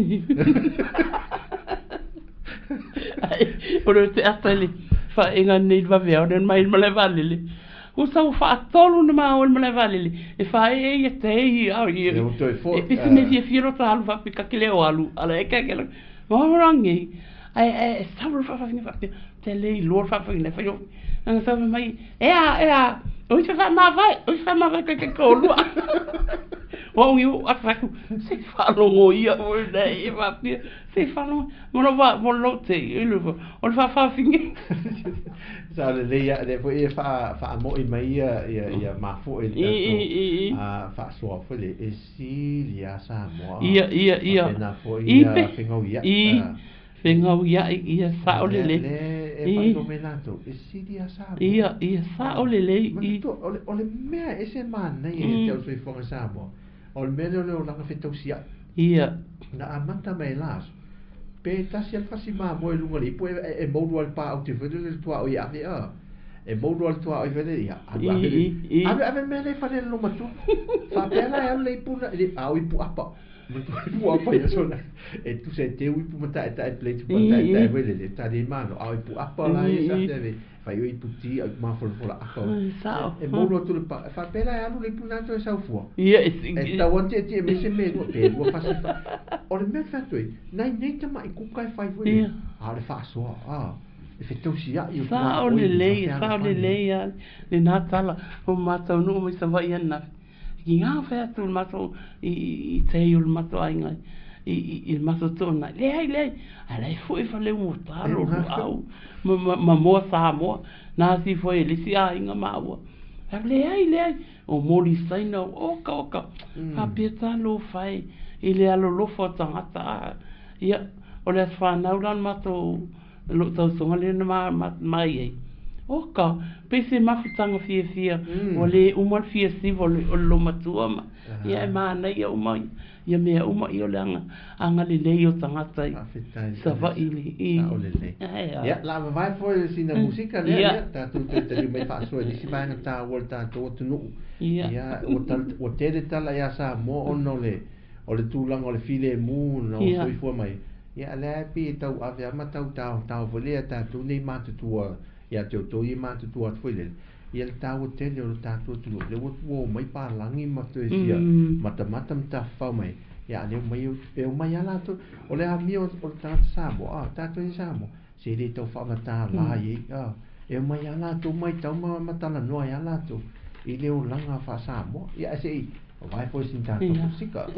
Ai o le te ata i le faaega nei i le vaveao lea na mai ai le malae vaalele. Ua sau faatolu na maua i le malae vaalele e faaee ia te i au i E ua toe e foi pese mea fiafia lo ta alu faapea ka ke le o alu ala e ka ke rangi ae ae sau le faafafine faapea te le iloa le faafafine fai o ana sau fai mai e a e a o i faamavae o i faamavae kai kai toalua o au i o atu atu se faalogo ia oe nei e faapea se faalogo mo lou mo lou te i le o le faafafine. Sao lelei lava lea foi e faamo'i mai ia ia ia mafu'a i le tatou a faasoa foi le e sili a Samoa Ia ia ia faapena foi i ia pe fegauia'i i fegauia'i ia sao lea lelei lea e i faailoa mai latou e sili a Samoa ia ia sao lelei i manatua o le o le mea e ese manaia ia te au le soifuaga Samoa o le mea lea o le olaga fetausia'i ia na amata mai la aso pe tasi a le fasi mamoe i luga o le ipu e e moulu lava i le paauti foi lele le tuaoi e ave a e moulu lava i le tuaoi foi lele ia alu i ave le i i ave ave le mea lea i fale le loomatua faapea la e alu le ipu a o ipu apa manatua ipu apa i aso na e tusa e teu ipu ma ta'eta'e plate i ma ta'eta'e i foi lele tali malo a o ipu apa la ia i sa i te ave fai o ipu ti a o ipu mafolafola apa ai sao e moulu atu le pa faapea la e alu le ipu na toe saufua ia e tau atu tietie mai se mea e lua pe lua fasi fa o le mea e fai atu ai nai nei tama'i kuka e fai foi ia a o le faasoa a e fetausia'i o Sao tuaoi ma lelei, sao fealofani ai. lelei a lena tala o mataunuu mai Savaii ananafi. I ngā whai atu le matou i i te o le matou aiga i i i le matou toonai. Leai, leai, ae la e foi fale ua E lo gafa luau ma ma ma moa Samoa. Na si foi e le isi aiga maua. Fai atu, leai, leai, o moli saina, oka, oka. Faapea talofa e i le alolofa o tagata a. Ia, o le aso fanau la o le matou lou tausoga lea na ma ma mai ai. Oka, pei se mafutaga fiafia ua le uma le fia siva o le o le loomatua ma ia e manaia uma ia mea uma ia o le aga agalelei o tagata i Faafetai le Savaii Alisa le i sao lelei. ae a Ia, la vavae foi sina musika lea, ia ia, tatou toe taliu mai faasoa i le isi vaega taua o le tatou atunuu. ia Ia, ua tal, ua tele tala ia Samoa ona o le, o le tulaga o le filemu na ua ia soifua mai. Ia, a lea e pei e tau ave lava ma tau taotao foi lea ia tatou nei matutua, ia te outou ia matutua atu foi lele, ia le taua tele o le tatou atunuu, lea ua ua omai palagi ma toe fia matamata ma tafafao mai, ia a lea omai e omai lava latou. O le amio o le tagata Samoa, a, tatou i Samoa, se le tau faamatala ai, a, e omai lava latou matau ma ma talanoa ai lava latou i le olaga faa-Samoa. Ia ae se i vavae foi sina tatou ia musika.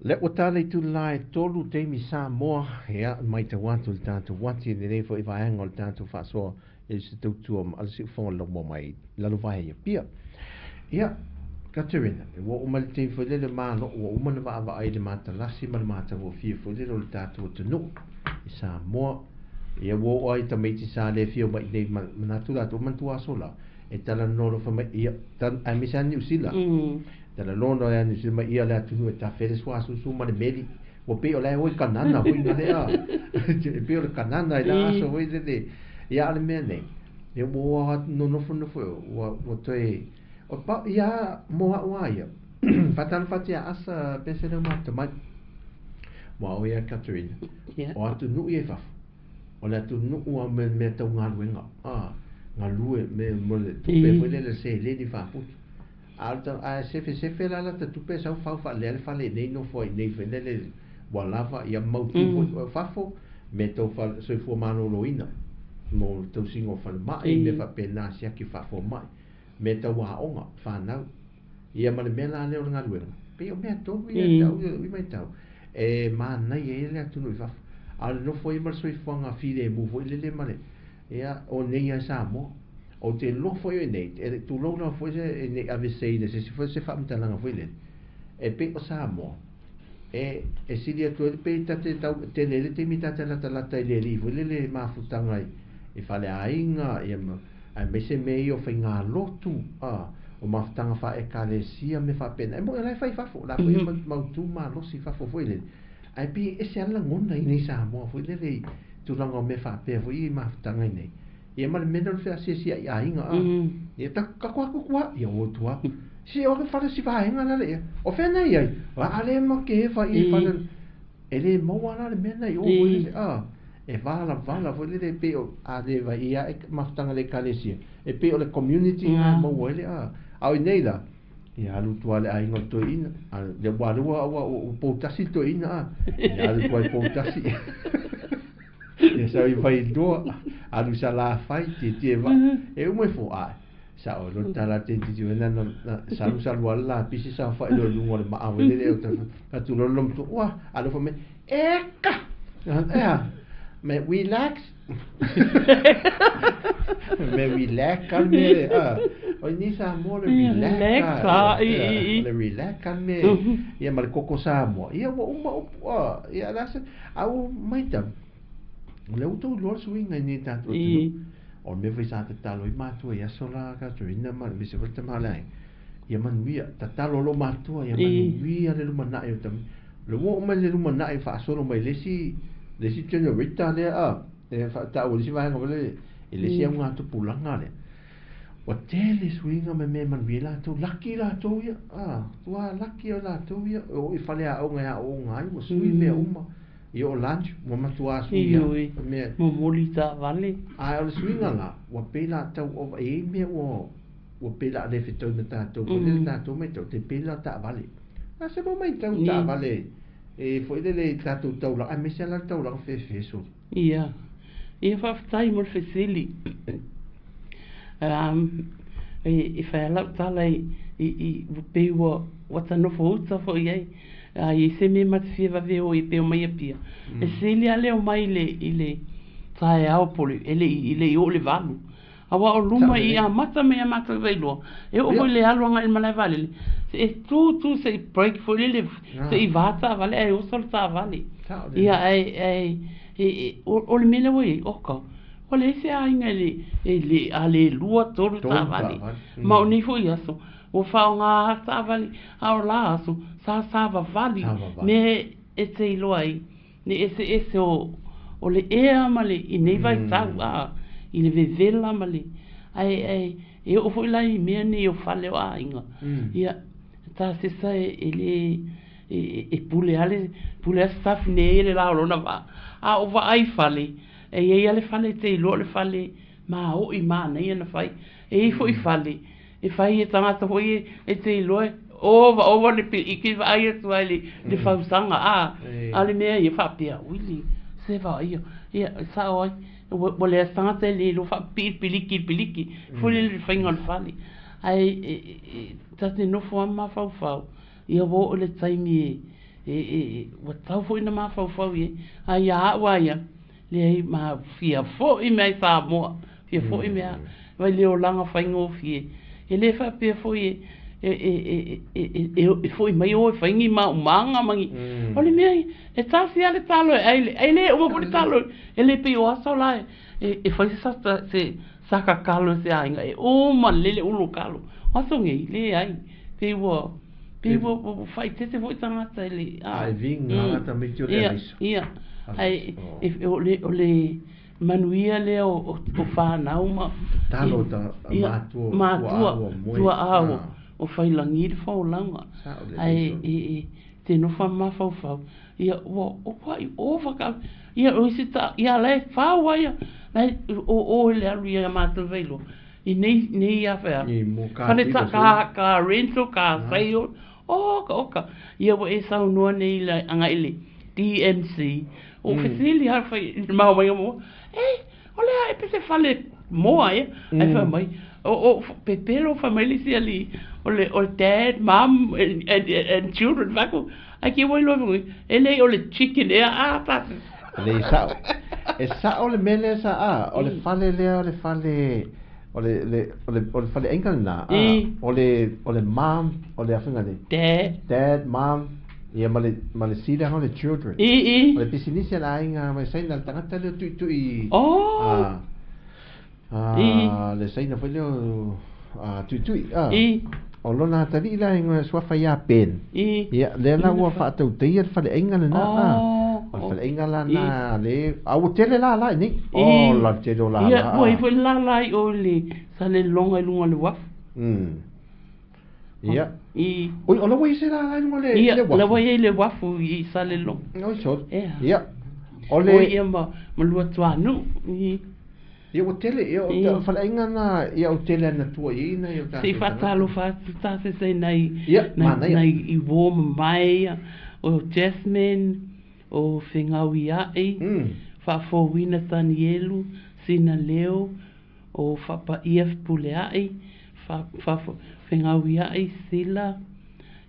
Lea ua tala i tula e tolu taimi Samoa, ia, maitau atu i le tatou uati i lenei foi vaega o le tatou faasoa i se tautua ma le siufofoga o le laumua mai Lalovaea i Apia. Ia, Katerina, ua oo mai le taimi foi lele malo, ua uma ona vaavaai i le matalasi ma le matagofie foi lele o le tatou atunuu i Samoa. Ia, ua oo lava i tamaiti sa le afio mai i inei, manatu latou, manatua aso la, e talanoa loa fai mai, ia, aemaise lava Niu Sila. Talanoa loa ia Niu Sila mai, ia le atunuu e tafe ai le suasusu ma le meli. Ua pei o la e o i Kanana foi na lea. E pei o le Kanana i la aso foi lele. Ia a o le mea nei, ia ua nonofonofo ua toe o pa ia mo a'u a ia. Faatalofa atu ia Asa pese leu matamai. Ua o ia Katerina. O atunuu ia i fafo. O le atunuu a me mea tau galuega. A galue me mo le tupe foi lele seleni faaputu. A o le ae sefesefe la lata tupe sau fau faalelea le fale i nei nofo ai nei foi lele ua lava ia mautu foi o fafo me tau soifua maloloina mo le tausiga o falemai mea faapena siaki faafomai mea tau aoga fanau ia ma le mea la lea o le galuega pei o mea tonu ia tau i matau e manaia ai le atunuu i fafo a o le nofo ai ma le soifuaga filemu foi lele ma le ia o nei lava i Samoa. Ou te iloa foi i nei, e tulou lava foi se ne i aveseina se isi foi se faamatalaga foi lele, e pei o Samoa, e, e sili atu ai pei ta te tau tele ai le taimi ta te latalata i le alii foi lele i mafutaga i, i faleaiga, ia ma, aemaise mea ia o faigalotu, a, o mafutaga faa-ekalesia mea faapena. E moni o la e fai i fafo, o la foi e mautu malosi i fafo foi lele, ae pei e ese lava le lagona i nei Samoa foi lele i tulaga o mea faapea foi ia i mafutaga i nei. Ia ma le mea lea o le feasiasia'i aiga a. Ia ta ka koa ku kua, ia o tua. Si o ke fale si vaega la le ia. O fea na i ai? A a le ma ke e fa i fale. E le maua la le mea na i o foi lele a. E valavala foi lele e pei o a le vai ia e mafutaga le ekalesia. E pei o le community na e maua ai le a. A o i nei la, ia alu tua le aiga o le toeaina. A le ua alu ua ua poutasi le toeaina a. Ia alu tua i poutasi. Ia sau i Vailoa, alu i Salafai, tietie vaa. E uma ifo, ae, sao loa le tala a teinititi foi lea na salu salu lava le lapisi saofai loa i luga o le maa foi lele o atu loa le lomtua, ua, alofa mai, eka! E a? Me relax. Me relax ka le mea le, a. O i ni Samoa le relax ka. Le relax ka le mea, ia ma le koko Samoa. Ia ua uma upu, a. Ia la se, A ua matau, o lea ua outou iloa le suiga i nei tatou atunuu. O le mea foi sa tatalo ai matua i aso la Katerina ma aemaise foi le tama o le aiga, ia manuia, tatalo loa matua ia manuia le lumanai o tama. O lea ua oo mai le lumanai faasolo mai le isi, le isi generator lea a, e faataua i le isi vaega foi lele, i le isi augatupulaga lea. Ua tele suiga ma mea e manuia ai latou, laki latou ia, a, ua laki ai latou ia, e oo i faleaoga e aooga ai, ua sui mea uma. I oo lunch, ua matua sui lava. Ioe, momoli taavale. Ae o le suiga la, ua pei la tau ova, e i ai mea ua, ua pei la le fetau ma tatou foi lele tatou matau, te pei la taavale. A se mo matau taavale e foi lele i tatou taulaga, aemaise lava la le taulaga fefe soli. Ia, ia faafetai mo le fesili. E fai lava lau tala i pei ua ta nofo uta foi i ai. A i ai se mea ma te fia vave o ai e pei o mai Apia, e sili lava le omai i le taeao po o le, e le i oo i le 8. Aua o luma i amata mai ia matou i Vailoa, e oo foi i le alu agai i le malae vaalele, e tu tu se i break foi lele, se i va taavale ae oso le taavale. Ia ae o le mea lea ua i ai, oka, ua leai se aiga e le, a le lua, tolu taavale. Ma o nei foi aso, ua faaaoga taavale, a o la aso, sa savavali mea e te iloa ai le eseese o le ea ma le i nei vaitau a i le vevela ma le ae ae e oo foi la i mea nei o fale o aiga ia tasesa e le e pule a le pule a staff nei le la o lona vaa a o vaai fale e i ai a le fale e te iloa o le fale maoʻi manaia na fai e i ai foi fale E fai e tagata foi e te iloa e ova ova le i ke vaai atu ai le le fausaga a a le mea ia faapea ui se vaai ia ia sao ai ua leai se tagata e le iloa faapipii le piliki i le piliki foi lele i le faiga o le fale ae ta te nofo lava ma mafaufau ia ua oo i le taimi e E ua tatau foi ona mafaufau i ai, a ia au lava ia, leai ma fia foi mea i Samoa, fia foi mea mai le olaga faigofie. E le faapea foi e foi mai o e fai ni maumaga ma ni... O le mea ia, e tasi lava le talo e ai, e le uma foi le talo, e le pei o aso la e fai se saka kalo e se aiga, e uma lelei le ulu o kalo. O aso nei, leai, pei ua pei ua faaeteete foi tagata i le A e viga tamaiti o le alaisa. Ia, ae o le o le manuia lea o fanau ma tatalo ta matua matua tuaa o failagi le folauga. Ae e te nofo mafaufau ia ua ua ova ka ia o isi ta ia la e fau ai la o o le alu ia matou vailoa i nei nei ia fea fale ta ka ka rental ka sale o ka oka ia ua e saunoa nei la agai le DMC o fesili ha fai mau mai mo e o le a e pese fale moa ia ai fa mai o pepelo fa mai le sia li o le o dad, mom and children vaku ai ke wai lo e le o le chicken e a ta le sao e sao le mele sa a o le fale lea o le fale o le le o le o le fale enga na a o le mom o le afinga le dad mom ia ma le sila o le children i o le business la inga ma sai na tangata le tu tu i oh a le sai na foi le a tu tu a i o lona tali la inga sua fa ia pen i ia le la ua fa tau te ia fale enga na a o fale enga la na le a o tele la la ni o la tele la la ia ua i foi la la i o le sa le longa i lunga le wafu ia i o la ua i se la la i lunga le ia la ua i le wafu i sa le longa o so ia o le ia ma lua tuanu i ia o tele ia o fale na ia o tele na tua i na ia ta se fatalo fatu ta se se nai nai i wo mai o Jasmine o Fengauia'i Faafouina Tanielu Sina Leo o Fapaia Pulea'i fa Fengauia'i Sila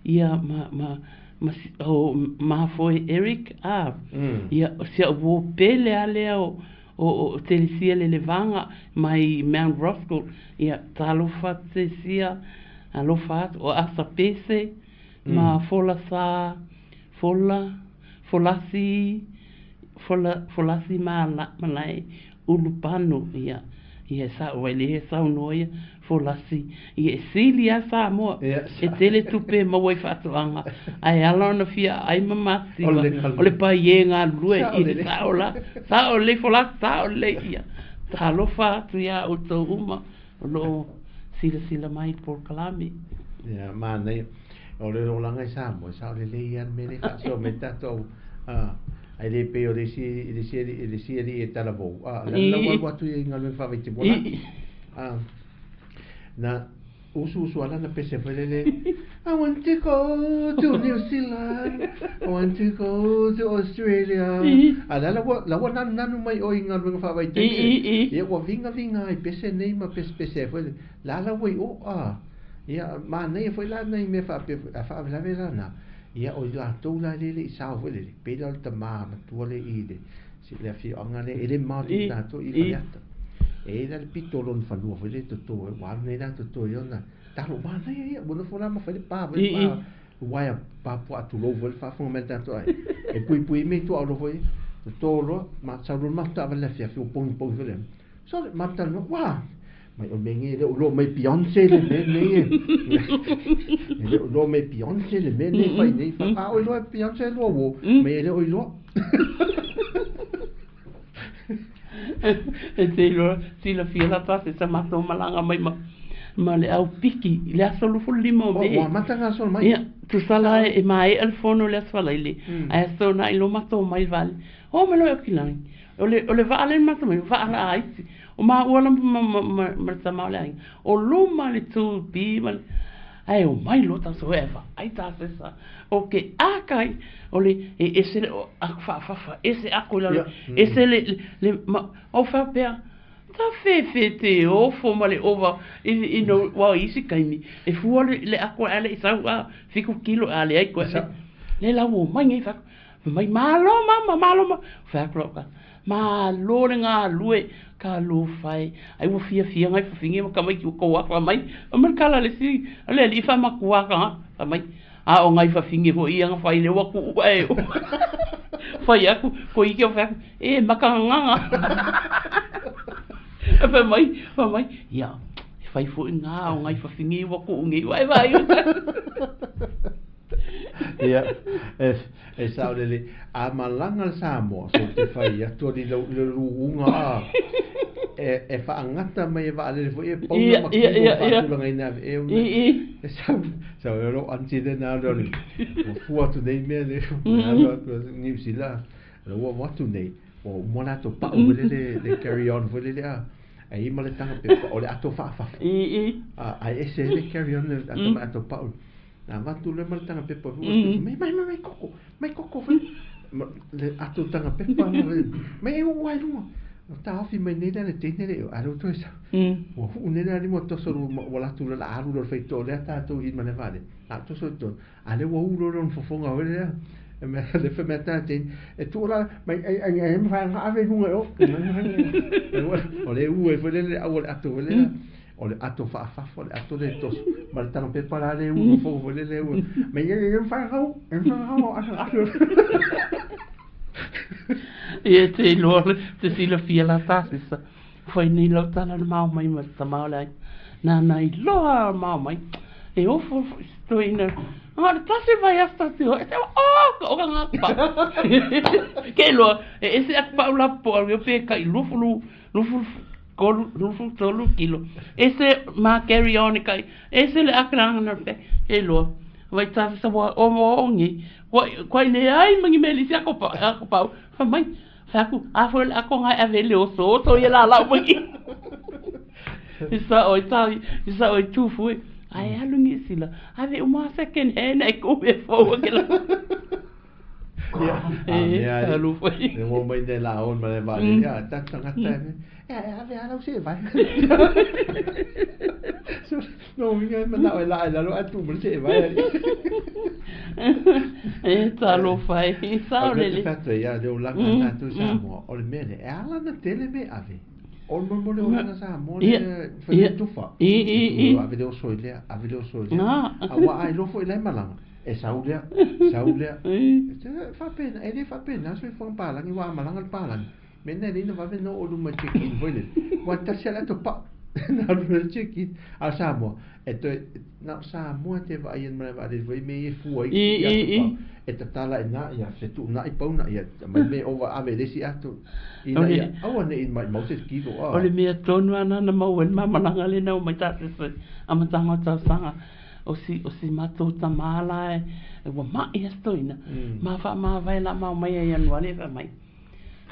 ia ma ma ma o Mafoe Eric a ia se o pele alea o o Telesia le levaga mai Mount Roskill ia talofa Telesia alofa o Asapese ma fola sa fola folasi fola folasi malai ulupano ia ia sa o le sa no ia folasi ia silia sa mo e tele tupe ma wai fatoanga ai ala ona fia ai mamasi o le pai nga lue i sa ola sa o le fola sa o le ia talofa tu ia o to uma lo sila sila mai por kalami ia manai o le olanga i sa mo sa o le le ia me le so me tato a ai le pe o le si le si le si e talavo a la la wa tu i nga le fa vai te bola a na usu usu ala na pese foi lele I want to go to New Zealand, I want to go to Australia. A la la la wa nanu nanu mai o i nga luenga fa vai te ia ua vinga vinga ai pese nei ma pese pese foi la la wai o a ia ma nei foi la nei me fa a fa la vela na ia o la tou la lele i sao foi lele pe la ta ma ma tua le i le si le fi anga le ele ma tu na to i fa ata e la pito lon fanua foi le to to wa nei la to to yo na talo ma nei ia bona fola ma foi le pa foi pa wa ya pa po atu lo foi fa fo me ta to ai e pui pui me to alo foi to lo ma sa lo ma ta va la fi fi pong pong foi le so ma ta no wa mai o me le lo mai Beyoncé le me nei le lo mai Beyoncé le me nei fai nei fa a o lo Beyoncé lo wo me le o lo e te lo sila fia la ta se mato malanga mai ma le au piki le aso lufu lima o me o mata nga sol mai ia tu sala e mai al fono le aso le a so na ilo mato mai vale o me lo kilang o le va ale mato mai va ala ai o ma o la ma ma ta ma le o lo ma le tu bi ma ai o mai lo ta so eva ai ta se sa o ke akai o le e se a fa fa fa e se akola e se le le o fa pea ta fe fe te o fo ma le ova i no wa isi kaimi e fu le akwa ale i sau a fiku kilo ale ai ko Le la ua omai nei fai atu, fai mai, Malo mama, malo mama. Fai atu lau tala, Malo le galue, talofa e, ai ua fiafia nai fafine ma tamaiti ua tou atu, fai mai, fai mai le tala a le isi, o le alii faamatua tagata, fai mai, a o nai fafine foi ia na fai lea ua tuu ae fai atu, toeitiiti ou fai atu, e makagagaga. Fai mai, fai mai, ia, e fai foi na o nai fafine ua tuu nei, ua e vaai. Ia, e sao lelei. A malaga le Samoa, so te fai atu ali lau le luuga a e faagata mai e vaalele foi e pauna ma kilo faatulagaina ave e ona e sau sau e lou aunty lea na alu alu ua fua atu nei mea le alu atu Niu Sila la ua atu nei ua uma le ato pau foi lele le carry on foi lele a e i ma le taga pepa o le ato faafafo a ae ese le carry on le ato ma ato pau. Na avatu loa ma le taga pepa foi, mai mai mai koko, mai koko foi. Le ato taga pepa mai e uu ai luga. O taofi mai nei le teine le a lo toe sa. Ua huu nei le lima toso ua latu le la alu lo faitoa lea tatou i ma le vale. A toso to. A le ua ulu lo fofoga foi lea. E mea le fe mea tā teine. E tuu la mai ai ai ai ma whae ave lunga o. O le ua e foi le au le ato foi lea. O le ato faafafo, le ato le toso, ma le taga pepa la le ulu fofoga foi lele ua. Mai e e whae e whae aso aso. Ia te iloa te silafia la tasisa. Fai nei lau tala na mao mai ma le tama o le aiga. Nana iloa mao mai. E ofo toeaina. A le tasi vai aso tasi o. E te o ka oka ngā pau. Ke iloa, e ese aku pau la po au pe kai lufulu, lufulu kolu, lufulu tolu kilo. Ese ma carry on e kai. Ese le akranga na pe. Ke iloa. Vai tasi sa wa o mo ongi. Kua le ai mangi meli si ako pau, ako pau. Fa mai, fa aku, a fo le ako ngai ave le oso, oso ia la lau mangi. Isa oi tau, isa oi tufu e. Ai alu ngi sila. Ave uma second hand ai ku me fo ke la. Ia, a mea E, alu foi. E mo mai nei la on ma le vale. Ia, ta tangata e. E ave ala se vai. So, no minga e manao e la e lalo atu mo se vai. E talofa e, sao O le lele. fato ia le o langa tatou Samoa, o le mea lea, e ala na tele me ave. O le mo le o langa Samoa le fai Ia. tufa. I, i, i. Ave le oso i lea, ave le oso i lea. Ah. A ua ai lofo i lai malaga. E sau lea, sau lea. I. E te faapena, e le faapena so i palangi, ua malaga le palangi. Mena le ina vave no o luma check-in foi le. Ua tasi ala to pa. Na alu le check-in. A Samoa, e toe, na Samoa te vaai ai ma le foi me e fua i I, i atu i, i. pau. E tatala i nā ia, se tu nā i pau nā ia, mai me ova ave le si atu. I O nā le- ia, aua ne i mai mau se kilo a. O le mea tonu ana na mau e le mamalaga lena o mai tasese a matanga o tausaga. O si, o si matou tamā la e, e ua ma'i aso toeaina. Ma faamavae la mao mai ai Ianuari e fai mai.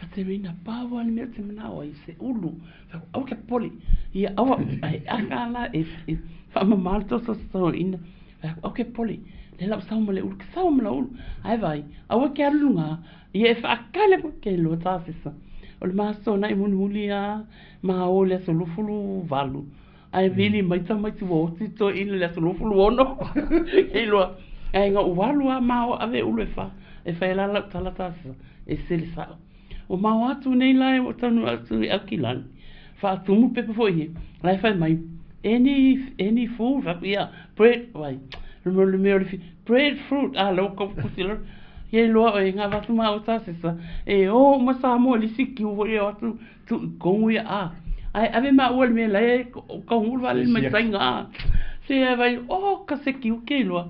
Katerina, pau lava le mea ou te manao ai se ulu. Fai atu, aua ke pole. Ia, aua, ai aka la e, e faamamā le toso toeaina. Fai atu, aua ke pole. Le lau sau ma le ulu, ke sau ma lau ulu. Ae vaai, aua ke alu luga, ia e faakale mo ke iloa tasesa. O le maso na i mulimuli a, ma o le aso 28. Ae vili mai tamaiti ua oti toeaina le aso 26. Ke iloa, ae na ou alu a ma o ave ulu e fa. E fai la lau tala tasesa, e sele sao. O mao atu nei la e ua taunuu atu i Aukilani. Faatumu pepa foi ia. La e fai mai, any, any food, fai atu, ia, bread, vai. Le mea o le fi, bread fruit, a la ua kau kusi lalo. Ia iloa oe, nga avatu ma au tasesa. E o uma Samoa i le isi kiu foi e o atu tu i Kongo ia a. Ae ave maua le mea la e kaunuu le vaalele mai Saina a. Se e vai, oh, ka se kiu ke iloa.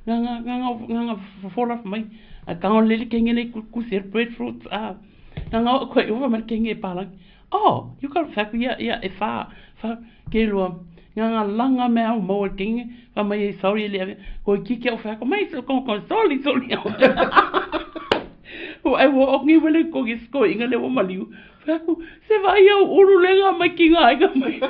Nga nga nga nga nga nga fofola mai. A ka le le kenge le kusi e breadfruit a. Nga nga o koe uva mai le kenge e palangi. Oh, you got fa ia ia e fa fa ke iloa. Nga nga langa mea au maua le kenge. Fa mai e sorry le ave. Koe kiki au fa ko mai so ko ko sorry sorry. O ai ua ongi wele ko ki sko inga le ua maliu. Fa ku se vai au uru lenga mai ki ngā inga mai.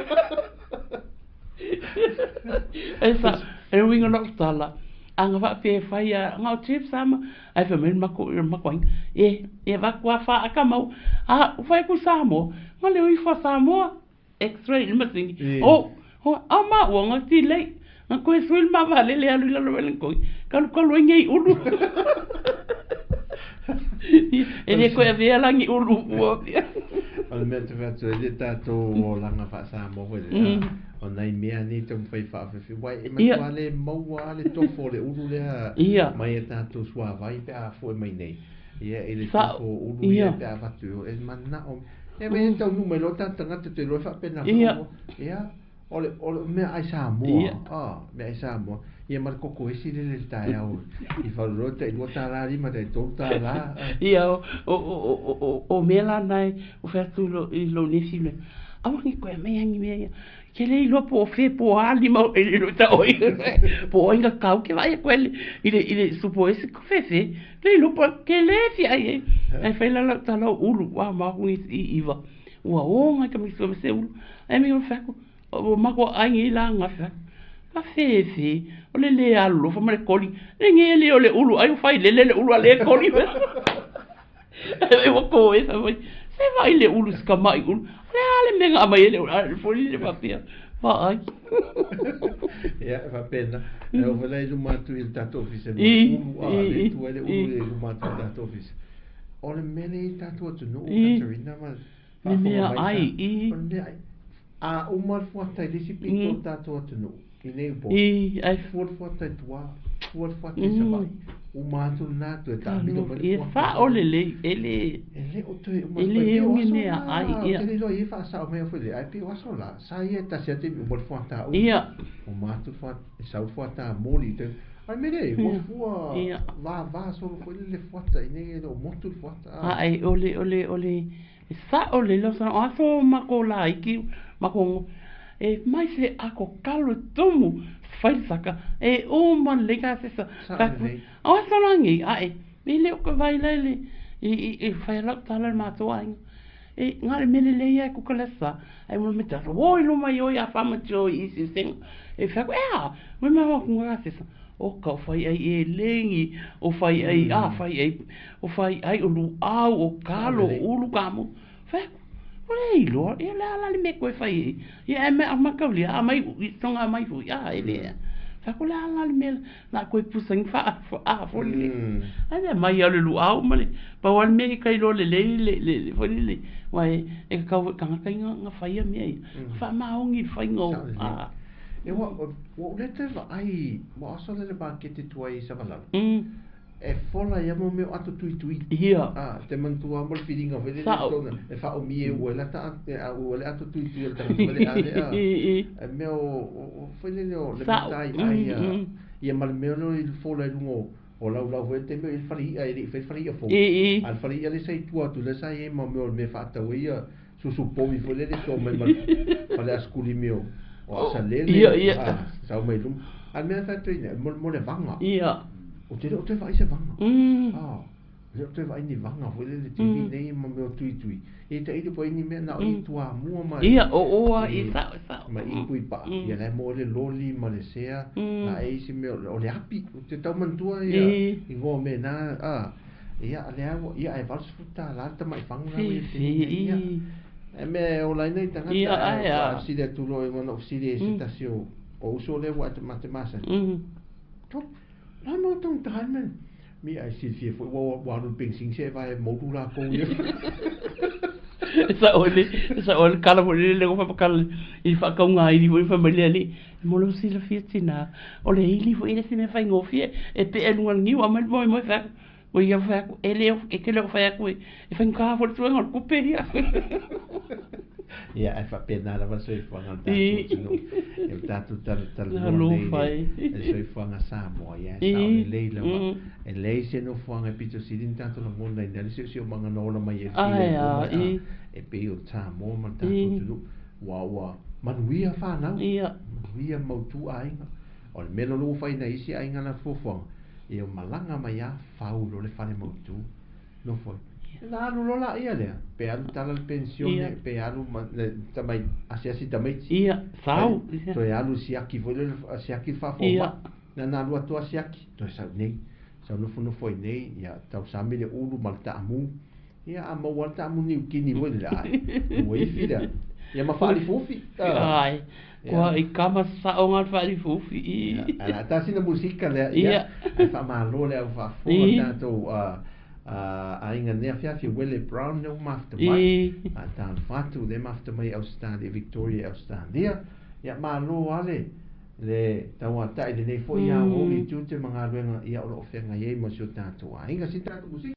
E sa, e uinga lau tala. A nga wha pe whai a ngā o chips ama. Ai wha mai mako, mako ainga. E, e vaku a wha aka mau. A, whai ku Samoa. Nga leo i wha Samoa. X-ray le masingi. E. O, o, a ma ua ngā ti lei. Na koe sui le ma vaalele alu i lalo Wellington. Kalukalu ai nei ulu. E le koe avea la ni ulu ua. O le mea te whatu e le tātou o langa wha-Samoa foi le o nai mea ni te mwhai whaawhiwhi. Wai e matua le maua le tofo le ulu lea mai e tātou suavai pe a fue mai nei. Ia e le tofo ulu ia pe a whatu e mana o. E me e tau mai lo tātou ngata te loe whaapena whaamua. Ia o le mea ai Samoa. Mea ai Samoa. Ia ma le koko esi le le taeao i wharoro tai 2 tālā 5 tai 3 tālā. Ia o mea la nai o whatu i lo nisi le. Awa ngi koe mai angi mea ia. Ke le iloa po o fe po o ali mau e le ta oi. Po o inga kau ke vai koe i le supo esi ko fefe. Le iloa po ke le fi ai e. Ai whai la ta lau ulu wa mahu i iwa. Ua o ngai ka miso me se ulu. Ai mi o whaku. O mako ai ngi la nga whaku. Ka fefe, o le le alu, fa ma le koli. Le nge le o le ulu, ai o fai le le ulu a le koli. E wa ko e fa mai. Se vai le ulu ska mai ulu. Le ale me nga mai le ulu, ale foli le papia. Va ai. Ia, fa pena. E o vela i luma atu i le tātou ofisa. Ulu a le tua le ulu i luma atu i le tātou ofisa. O le mele i tātou atu no, Katarina ma Le mea ai, i. O le mea ai. A uma le fuata i le isi pito o tātou atu no. I nei upo. I, ai. Fua le fuata i tua, fua le fuata i Savai. Uma atu nā tu e tāmilo mai le fuata. E wha o le le, e le. E le o toe uma. E le e ungi mea ai, ia. Te le loa i wha sao mea fue le, ai pe o aso la. Sa ia tasi ate mi uma le fuata u. Ia. Uma atu fuata, sau fuata moli. Ai mele, ua fua va va solo fue le fuata i nei e le o motu le fuata. Ai, ole, ole, ole. E sa o le lo sa o aso mako la iki mako e mai se ako kalo tumu fai saka e o ma le ka se sa o aso langi a e me le o ka vai le le i fai la tala ma to ai e ngā mele le ia ku kala sa ai mo me ta o i lo mai o ia fa ma jo i se sen e fa ko e a me ma ku ngā se sa o ka fai ai e lengi o fai ai a fai ai o fai ai o lu au o kalo ulu kamo fa o le iloa e la la le me koe fai ia e me ma ka lia a mai i tonga mai fu a e le fa ko la la le me na koe pusa ngi fa a fo le ai le mai au le lu au ma le pa wal me ka ilo le le le le fo le wai e ka ka ka nga fai a me ai fa ma ongi fai ngo a E ua ule te vaai, ua aso le makete tuai i Savalalo. E fola ia mo meo ato tui tui. Ia. Te mantua mo le whiringa wele le tona. E wha o mie ua le ta ua le ato tui tui o le tangata wele a le a. E meo o whaile le o le matai ai a. Ia ma le meo leo i fola i lunga o lau lau wele te meo i le whare ia i le whare ia fou. A le whare ia le sai tua atu le sai e ma meo le mea whaatau ia susu pomi whele le so mai ma whale askuli meo. O asa lele, sau mai luma. A mea whātui nei, mo le vanga. Ia. O te leo te vai se vanga. Leo te vai ni vanga, foi le TV nei ma meo tui tui. E te iri po ini mea na o i tua mua mai. Ia, o oa, i sao, sao. Ma i pui pa. Ia lai mo le loli ma le sea. Na e isi mea, o le api. O te tau mantua ia. I ngoa me nā, Ia, le awa, ia e valsu futa, la ta mai whangu na wei te ia. E me o lai nei tangata. Ia, ai a. Sile atu loe wana o sile se tasi o uso le wa te mate masa. Top, la mo tong tahan men. Mi ai silfia foi wa wa lu ping sing se vai modu la ko ia. Sa ole kala mo le ko fa kala i fa ka ngai i foi fa mai le mo lo silfia tina. O le ili foi le se me fa ngofia e pe e lunga ngi wa mai mo mo fa. O ia fa e le e ke le fa ko e fa ka fo tu ngol kupe ia. Ia e fa pena la soifuaga le tatou atunuu e le tatou talanoa nei le soifuaga Samoa ia e sao lelei lava e leai se nofoaga e pito sili ni tatou lagona ina le siosiomaga na ola mai e fili e pei o le Samoa ma le tatou atunuu ua ua manuia fanau manuia mautū aiga o le mea lona ua faina isi aiga na fuafuaga ia malaga mai a fau lo le fale mautū nofo la alu lola ia lea pe alu tala le pensione pe alu tamai asiasi tamaiti ia sau toe alu siaki foi le siaki faafomaa na na alu atu asiaki toe sau nei sau nofonofo ai nei ia tausami le ulu ma le taamu ia a maua le taamu niukini foi le ai ua ifi lea Ia ma faalifufi. Ai. Kua i kama sa'o ga le faalifufi. Ia, a tasi na musika lea. Ia. Ai faamalo le au faafofoga tatou aiga nei afiafi Wele Brown lea ua mafuta mai. A talofa atu lea mafuta mai Ausetalia, Victoria Ausetalia. Ia malo lava le le tauatai i lenei foi aoauli i tiute ma galuega ia o lo o feagai ai ma si o tatou aiga. Si tatou musika.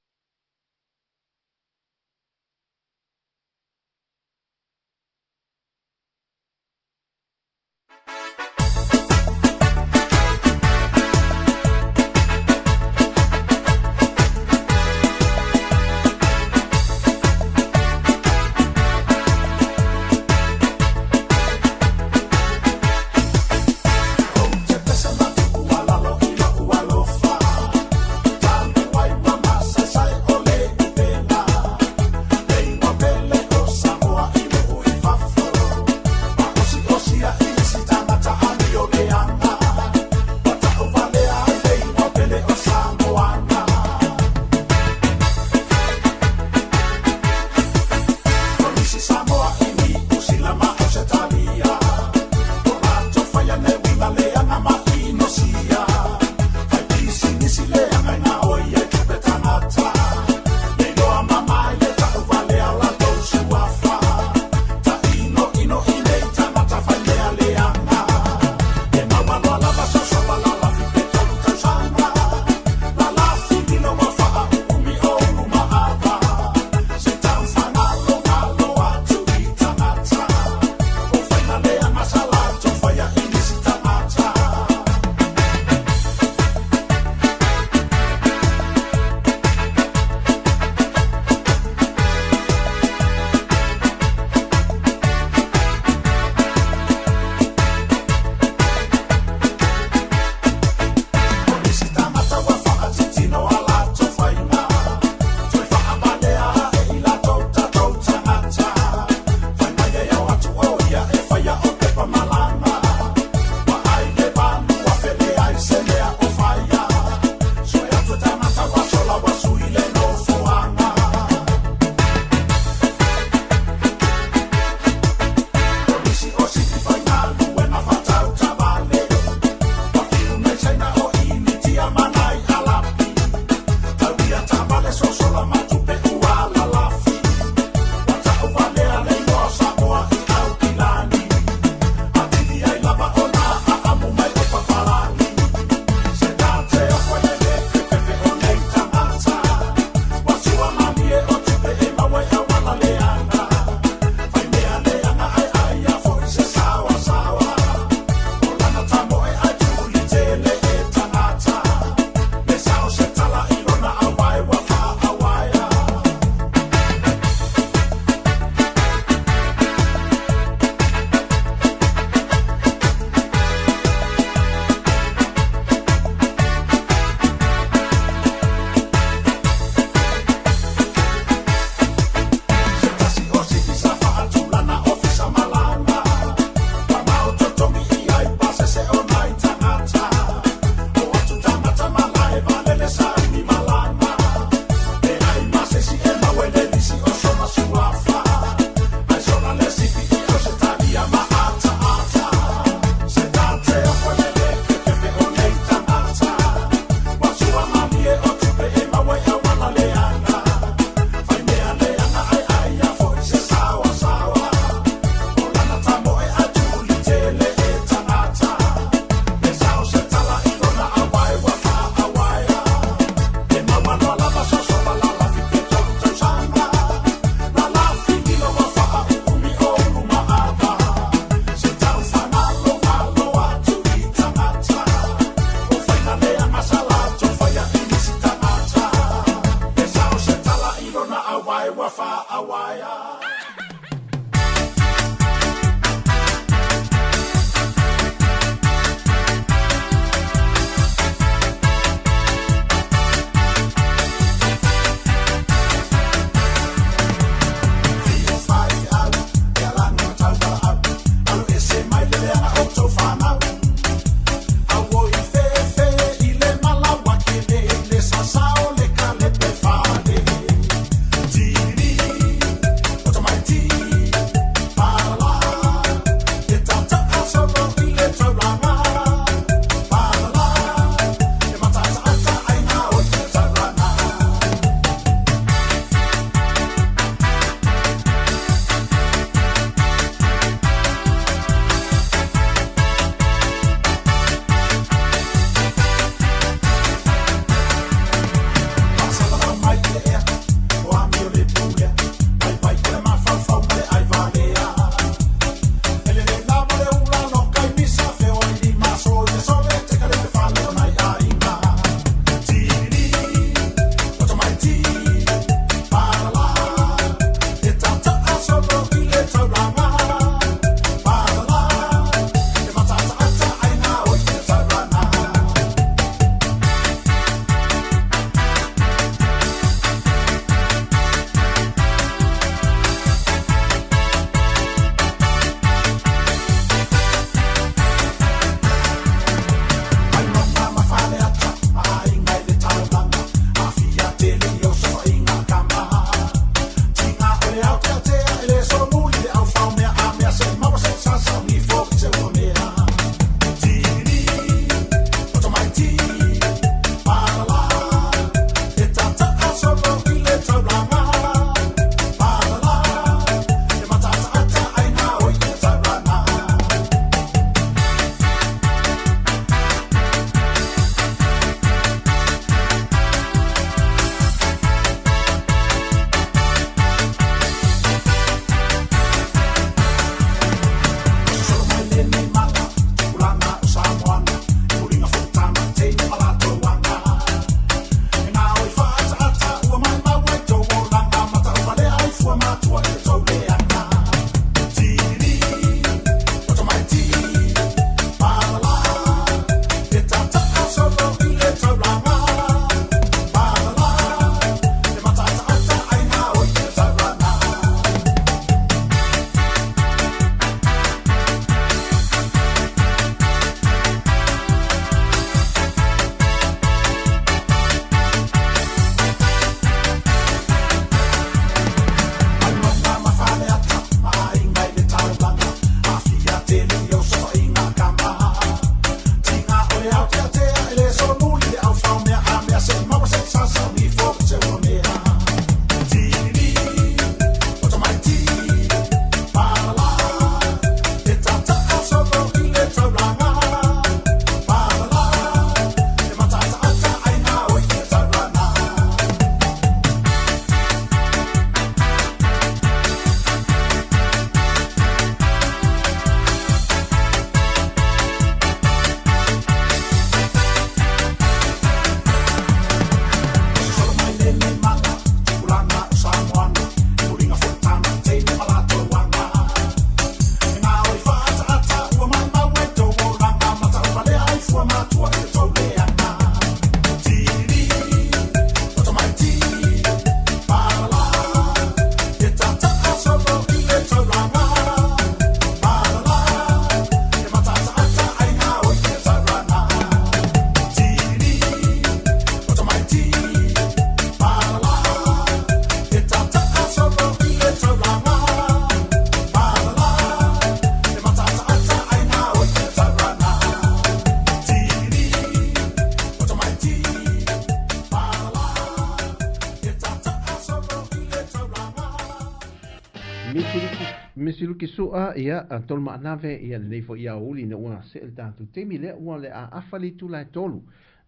Misi Luki Su'a, ia, a tolu maanave, ia lenei foi ia uli na ua se le tatou taimi lea ua le a afa le itula e 3.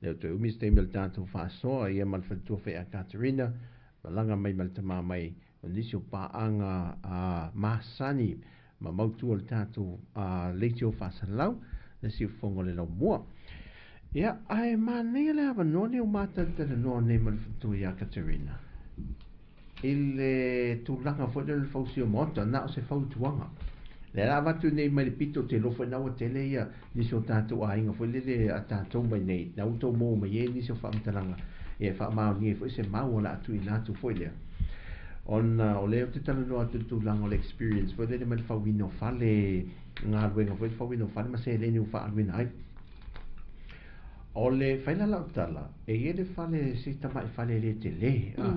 Lea toe umi se taimi o le tatou faasoa, ia ma le faletua foi a Katerina, malaga mai ma le tamā mai o nisi o paaga a masani ma mautu o le tatou leitio faasalau le siufofoga o le laumua. Ia, ae manaia le avanoa nei o matalatalanoa nei ma le faletua ia Katerina i le tulaga foi lea o le fausia o maota, na o se fautuaga. Lea la avatu nei mai le pito te lofo ina ua tele ia nisi o tatou aiga foi lele a tatou mai nei, na ua tou maua mai ai nisi o faamatalaga, ia e faamaonia ai foi se mau o le a tuuina atu foi lea. Ona o lea ou te talanoa atu i le tulaga o le experience foi lele mai le fauina o fale, galuega foi le fauina o fale ma seleni ua faaaluina ai. O le fai la lau tala, e i ai le fale, si tamai fale e le tele, a,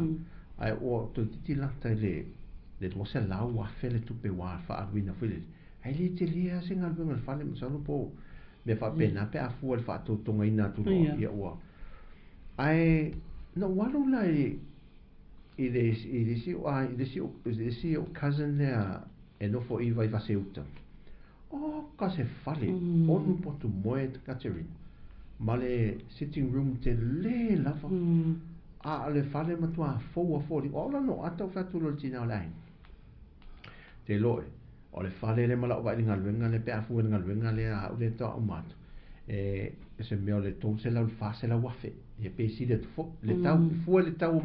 ae ua toeitiiti lata i le 200,000 le tupe ua faaaluina foi lele. Ae le tele lava se galuega o le fale, masalo po o mea faapena pe a fua i le faatotogaina atu loa, ia ua. Ae na ou alu la i le isi ou cousin lea e nofo i Vaivase-uta. Oh, ka se fale, 6 potu moe Katerina, ma le sitting room tele lava. A o le fale matua fou a foliga. O au la no ata o fai atu loa i le tina o le aiga. Te iloa oe, o le fale lea ma lau vaai i le galuega lea pe a fua i le galuega lea a au lea e tau uma atu, e se mea o le 300 i le 400,000. Ia pe sili atu foi le tau, fua i le tau o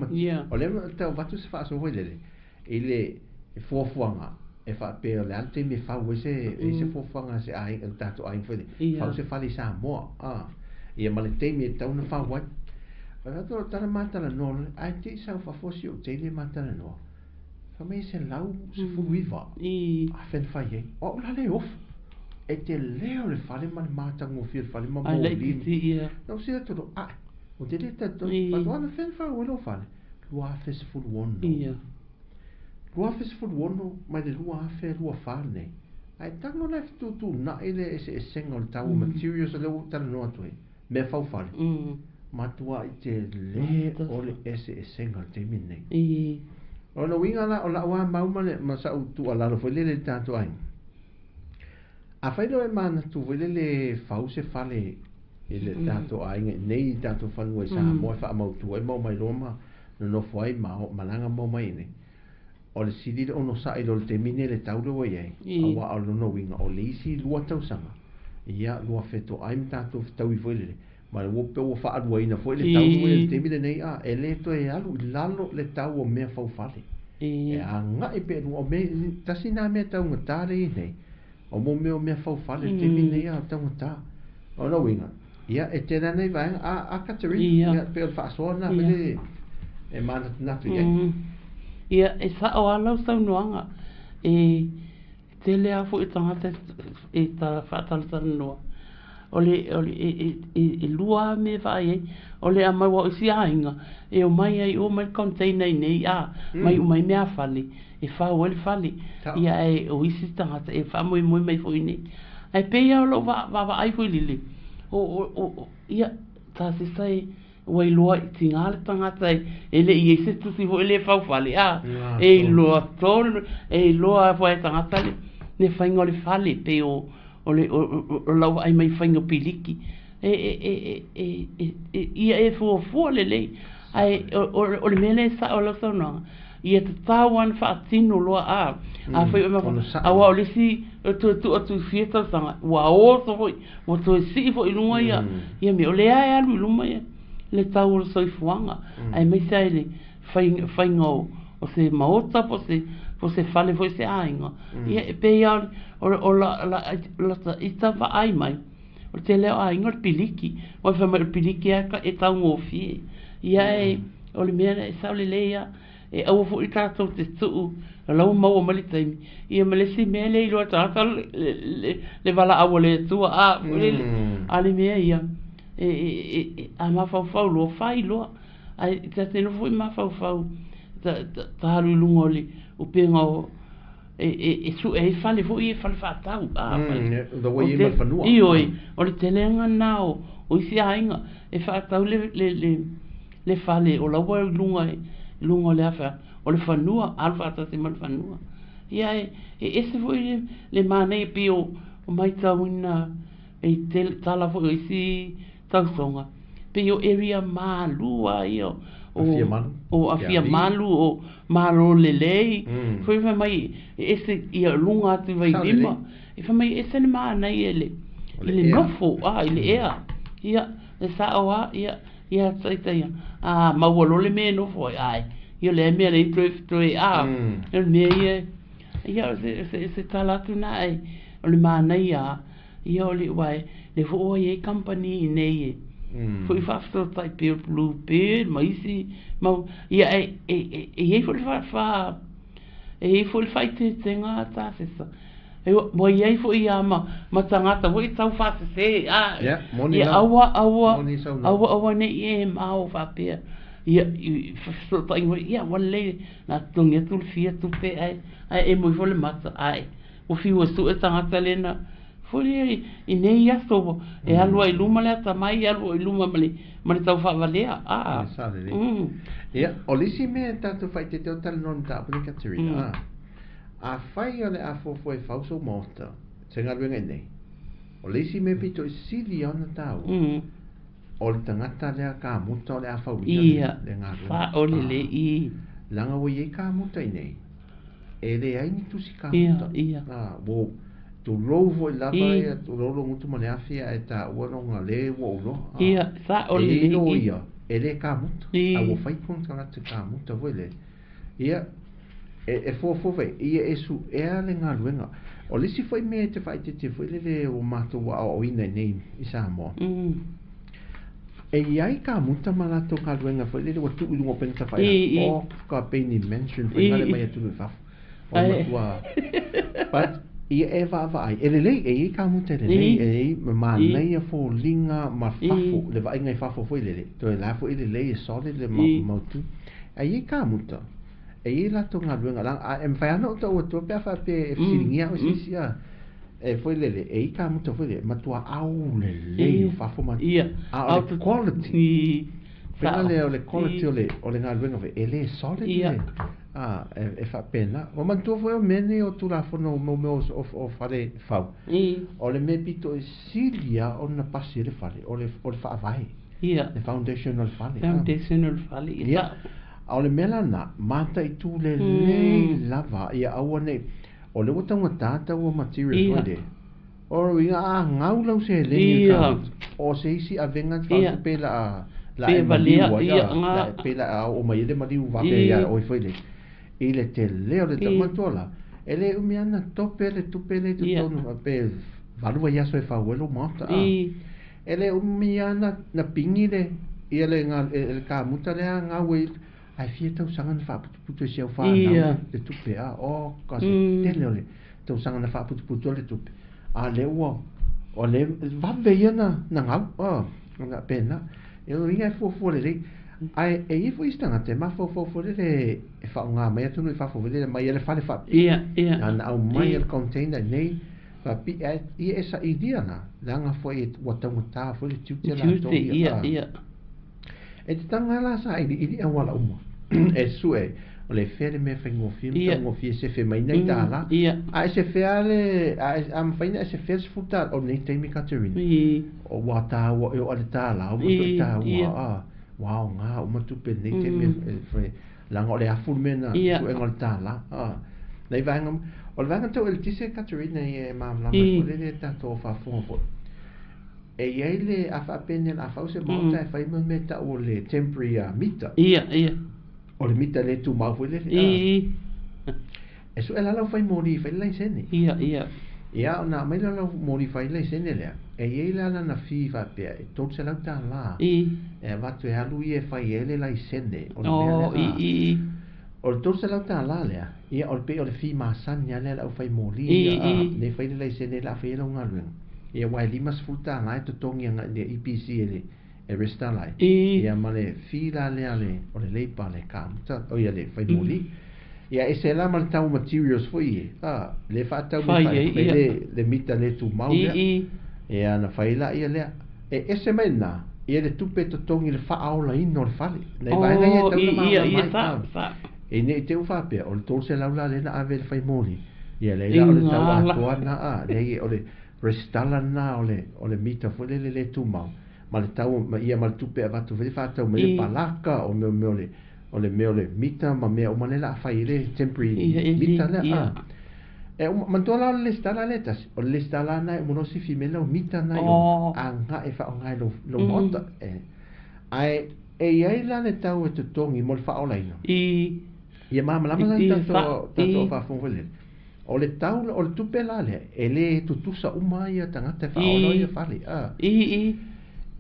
O lea e tau avatu se faasoa foi lele i le fuafuaga e faapea o le a le taimi e fau ai se e se fuafuaga a se aiga, le tatou aiga foi lele, fau se fale i Samoa, a. Ia ma le taimi e tatau ona fau ai. O le atu o tala matalanoa loa, ae te i sau fafo si ou teine matalanoa. Fai mai e 119,000 na fai ai. O au la le ofo. E tele o le fale ma le matagofie o le fale ma Ai moli. laitiiti ia. Na ou sili atu loa, ae, ou te le talitonu. Faatoa anafea na fau ai lou fale? 2016. 2016 mai le 2024 lenei. Ae tago la e fetuutuunai le eseesega o le tau o materials o lea ua ou talanoa atu ai, mea fau fale. Matuai tele o le eseesega o le taimi lenei. O le uiga la o lau lava mau ma le ma sa'u tuualalo foi lele i le tatou aiga, afai loa e manatu foi lele fau se fale i le tatou aiga i inei i tatou fanua i Samoa e faamautu ai ma omai loa ma nonofo ai ma malaga ma omai i inei, o le sili le onosai loa i le taimi lenei i le tau lea ua i ai, auā o lona uiga o le isi 2 tausaga, ia lua fetoai ma tatou fetaui foi lele, ma ua pei ua faaluaina foi le tau lea ua i ai i le taimi lenei, a e le toe alu i lalo le tau o mea faufale. E agai pea i luga, o mea, tasi lena mea taugata lea e i ai nei, o mo mea o mea faufale i le taimi lenei, a taugata. O lona uiga, ia e tele lava nai vaega, a Katerina, ia pei o le faasoa lena foi lele e manatunatu i ai. Ia, e sa'o lava lau saunoaga, e tele lava foi o tagata e faatalatalanoa, o le o le e lua lava mea e vaai ai, o le aumai aua o isi aiga e omai ai o omai le container i inei a mai uma ai meafale e fau ai le fale, ia ae o isi tagata e faamoemoe mai foi i inei. Ae pei lava o lou vaavaai foi lele, o ia tasisa e ua iloa i tiga le tagata e le i ai se tusi foi lea e faufale, a e iloa tonu, e iloa foi e tagata le faiga o le fale, pei o le o lau vaai mai i faiga piliki, e ia e fuafua lelei, ae o le mea lea e sa'o i lau saunoaga, ia tatau lava ona faatino loa a afai oe aua o le isi e toe tuu atu i fia tausaga ua oso foi ua toe sii foi i luga ia ia mea o lea e alu i luma ia le tau o le soifuaga aemaise ai le faiga o se maota po o se fale foi se aiga ia e pei lava o lata ita vaai mai o le tele o aiga o le piliki aua fai mai o le piliki lava e taugofie ia e o le mea lea e sao lelei lava e aua foi tatou te tuu o la ua maua mai le taimi ia ma le isi mea lea e iloa e tagata le valaau a le Atua a foi lele a le mea ia e a mafaufau loa fai loa ae ta te nofo foi mafaufau ta alu i luga o le upega o e sue ai fale foi e fale faatau a ioe o le telega lena o isi aiga e faatau le fale o la ua i luga o le afa o le fanua alu faatasi ma le fanua. Ia e e ese foi le le manaia pei o o matauina i tele tala foi o isi tausoga pei o area malu lava ia o o Afiamalu o Malo Lelei foi fai mai e ese ia luga atu i Vailima e fai mai e ese le manaia i le i le nofo a i le ea ia e sao lava ia ia ita ia a maua loa le mea e nofo ai ae ia o le a mea lea toe toe a o le mea ia ia o se se se tala atu lena ae o le manaia lava ia o le aua lea foi ua i ai kamupani i inei e foi faafesootai pei o le Blue Bird ma isi mau ia e e e i ai foi le faa e i ai foi le faaeteetega a Tasesa e ua i ai foi lava ma ma tagata foi e tau faasese a Ia, moni ia lava. aua aua Moni sau aua aua ne i e mao faapea ia i fesootaiga foi ia ua lelei na totogi atu le fia tupe ae ae emo ifo le mata ae ua fiu e sue tagata lena foi lea i nei aso ua e alu ai i luma le atamai alu ai i luma ma le ma le taufaavalea a Ia, sa lelei. Ia, o le isi mea e tatou faaeteete o talanoa i le mataupu lenei Katerina, a, afai o le a fuafua e fau sou maota, se galuega i inei, o le isi mea pito i sili lava ona taua, o le tagata lea kamuta o le a fauina le, Ia, le galuega. sao A, lelei i. leaga ua i ai kamuta i inei, e leai ni tusi Ia, kamuta. ia. A, ua tulou foi lava I. ia, tulou lou gutu ma le afi ae taua lona le ua ou loa. A, Ia, sao e i ai lelei i. loia e le kamuta, a ua I. fai konekarate kamuta foi lele. Ia, e, e fuafua foi, ia e suea le galuega. O le isi foi mea e te faaeteete foi lele ua matou aoaoina i inei i Samoa, e i ai kamuta ma latou galuega foi lele ua tuu i luga o upega I, tafailagi. i. O ka pei ni mansion faigale I. mai atunuu i fafo. O le Ae. matua but ia e vaavaai, e lelei, e i ai kamuta e lelei, I. e i ai ma I. manaia foliga ma fafo, I. le vaaiga i fafo foi lele, toe la foi lelei e solid le I. mautu. Ae i ai kamuta, e i ai latou galuega, leaga a e mafai lava ona ou tau atua pe a faapea e fesiligia au e se isi a, e foi lele, e i ai kamuta foi lele, e matua aulelei o Ia. fafo ma, Ia. a o le quality, I. faiga Sao. lea o le quality I. o le galuega foi, e le solid Ia. le, a, e, e faapena. Ua manatua foi o mea nei o Tulafono mo mea o, o, o fale fau, I. o le mea pito i sili lava ona pasi ai le fale, o le, o le faavae, Ia. le foundation o le fale. A. Foundation o le fale. Ia, Ia, sao. a o le mea lena, mataitu lelei lava, ia aua ne i, o lea ua taugata tau o materials foi Ia. lea. O le uiga a gau lau seleni i le Ia. kamuta, o se isi avega Ia. faatupe la a, la Pe e valea, maliu ai, ia, a, la nga. e, pe la a oo mai ai le maliu vave ia I. oe foi lea. I le tele o le I. taumatua la, e le umi lava ona tope le tupe lea i Ia. totonu, pe 8 vaiaso e fau ai lou maota, a. I. E le umi lava na, na pigi le, ia le, le, le kamuta lea a gau ai, ae fia tausaga na faaputuputu e si au fanau Ia. le tupe, a, o, ka se tele o le tausaga na faaputuputu ai le tupe. A lea ua, o le vave ia na, na gau, a, ona pena. E o uiga e fuafua lelei. Ae e i ai foi isi tagata e mafaufau foi lele e faaaoga mai atunuu i fafo foi lele mai ai le fale faapipii. Ia, ia. Na na aumai I. e le container nei faapipii ae ia e sailia la, leaga foi ua taugata foi le tiute Tiute, latou ia. ia, A. ia. E te taga la sailiili auala uma e sue o le fea le mea faigofie ma Ia. taugofie e sefe mai nai tālā. Ia. A e sefea le, a, e, a mafai ona e sefea le 10 tālā, o lenei taimi Katerina, I. o ua tāua e o a le tālā, o matua I. tāua, Ia. a, ua aoga uma tupe i lenei taimi e, e, leaga o le afu le mea na Ia. suega o le tālā. A, nai vaega, o le vaega tau eletise Katerina ia e malamalama ai I. foi lele tatou o faafofoga foi. E i ai le a faapene o le a fau se maota e fai mo le mea e tau o le temporary meter. Ia, ia. O le mita le tumau foi lele. A. I. E sue la lau fai moli fai le laisene. Ia, ia. Ia, ona aumai lea o lau moli fai le laisene lea, e i ai la lana fee faapea e $300 I. e avatu e alu ia e fai ai le laisene o le mea lea. O, i, A. i. O le $300 lea, ia o le pei o le fee masani lava lea a le aufai moli I, ia, a, i. nei fai le laisene la fai ai lau galuega. Ia aua e $50 e totogi agai i le EPC e le e resitala ai. I. Ia ma le fee la lea le o le leipa a le kamuta, o ia le fai moli. Ia ese la ma le tau materials foi e, a, le faatau me Fai fai, ai, fai ia. le, le mita le tumau I, lea. i. Ia na fai la ia lea. E ese mai lena, ia le tupe e totogi i le faaolaina o le fale. Nai vaega ia e O, tau i, ona ia, malamalama ia, ai, sao, a. sao. E nei te ua faapea, o le 300 la lea na ave i le fai moli. Ia leai la o le tau atoa lena a, leai o le resitala lena o le o le mita foi lele le tumau ma le tau ma ia ma le tupe e avatu foi le faatau mai le palaka o mea mea o le o le mea o le mita ma mea uma lea o le a fai ai le temporary mita lea a. E uma, manatua la o le lesitala lea e tasi, o le lesitala lena e uma loa sifi mai lau mita lena i o, agai e faaaoga i lou lou maota. Ae e i ai la le tau e totogi mo le faaolaina. Ia malamalama la le tatou tatou faafofoga foi lele. O le tau, o le tupe la lea, e le tutusa uma ia tagata e faaola ia fale.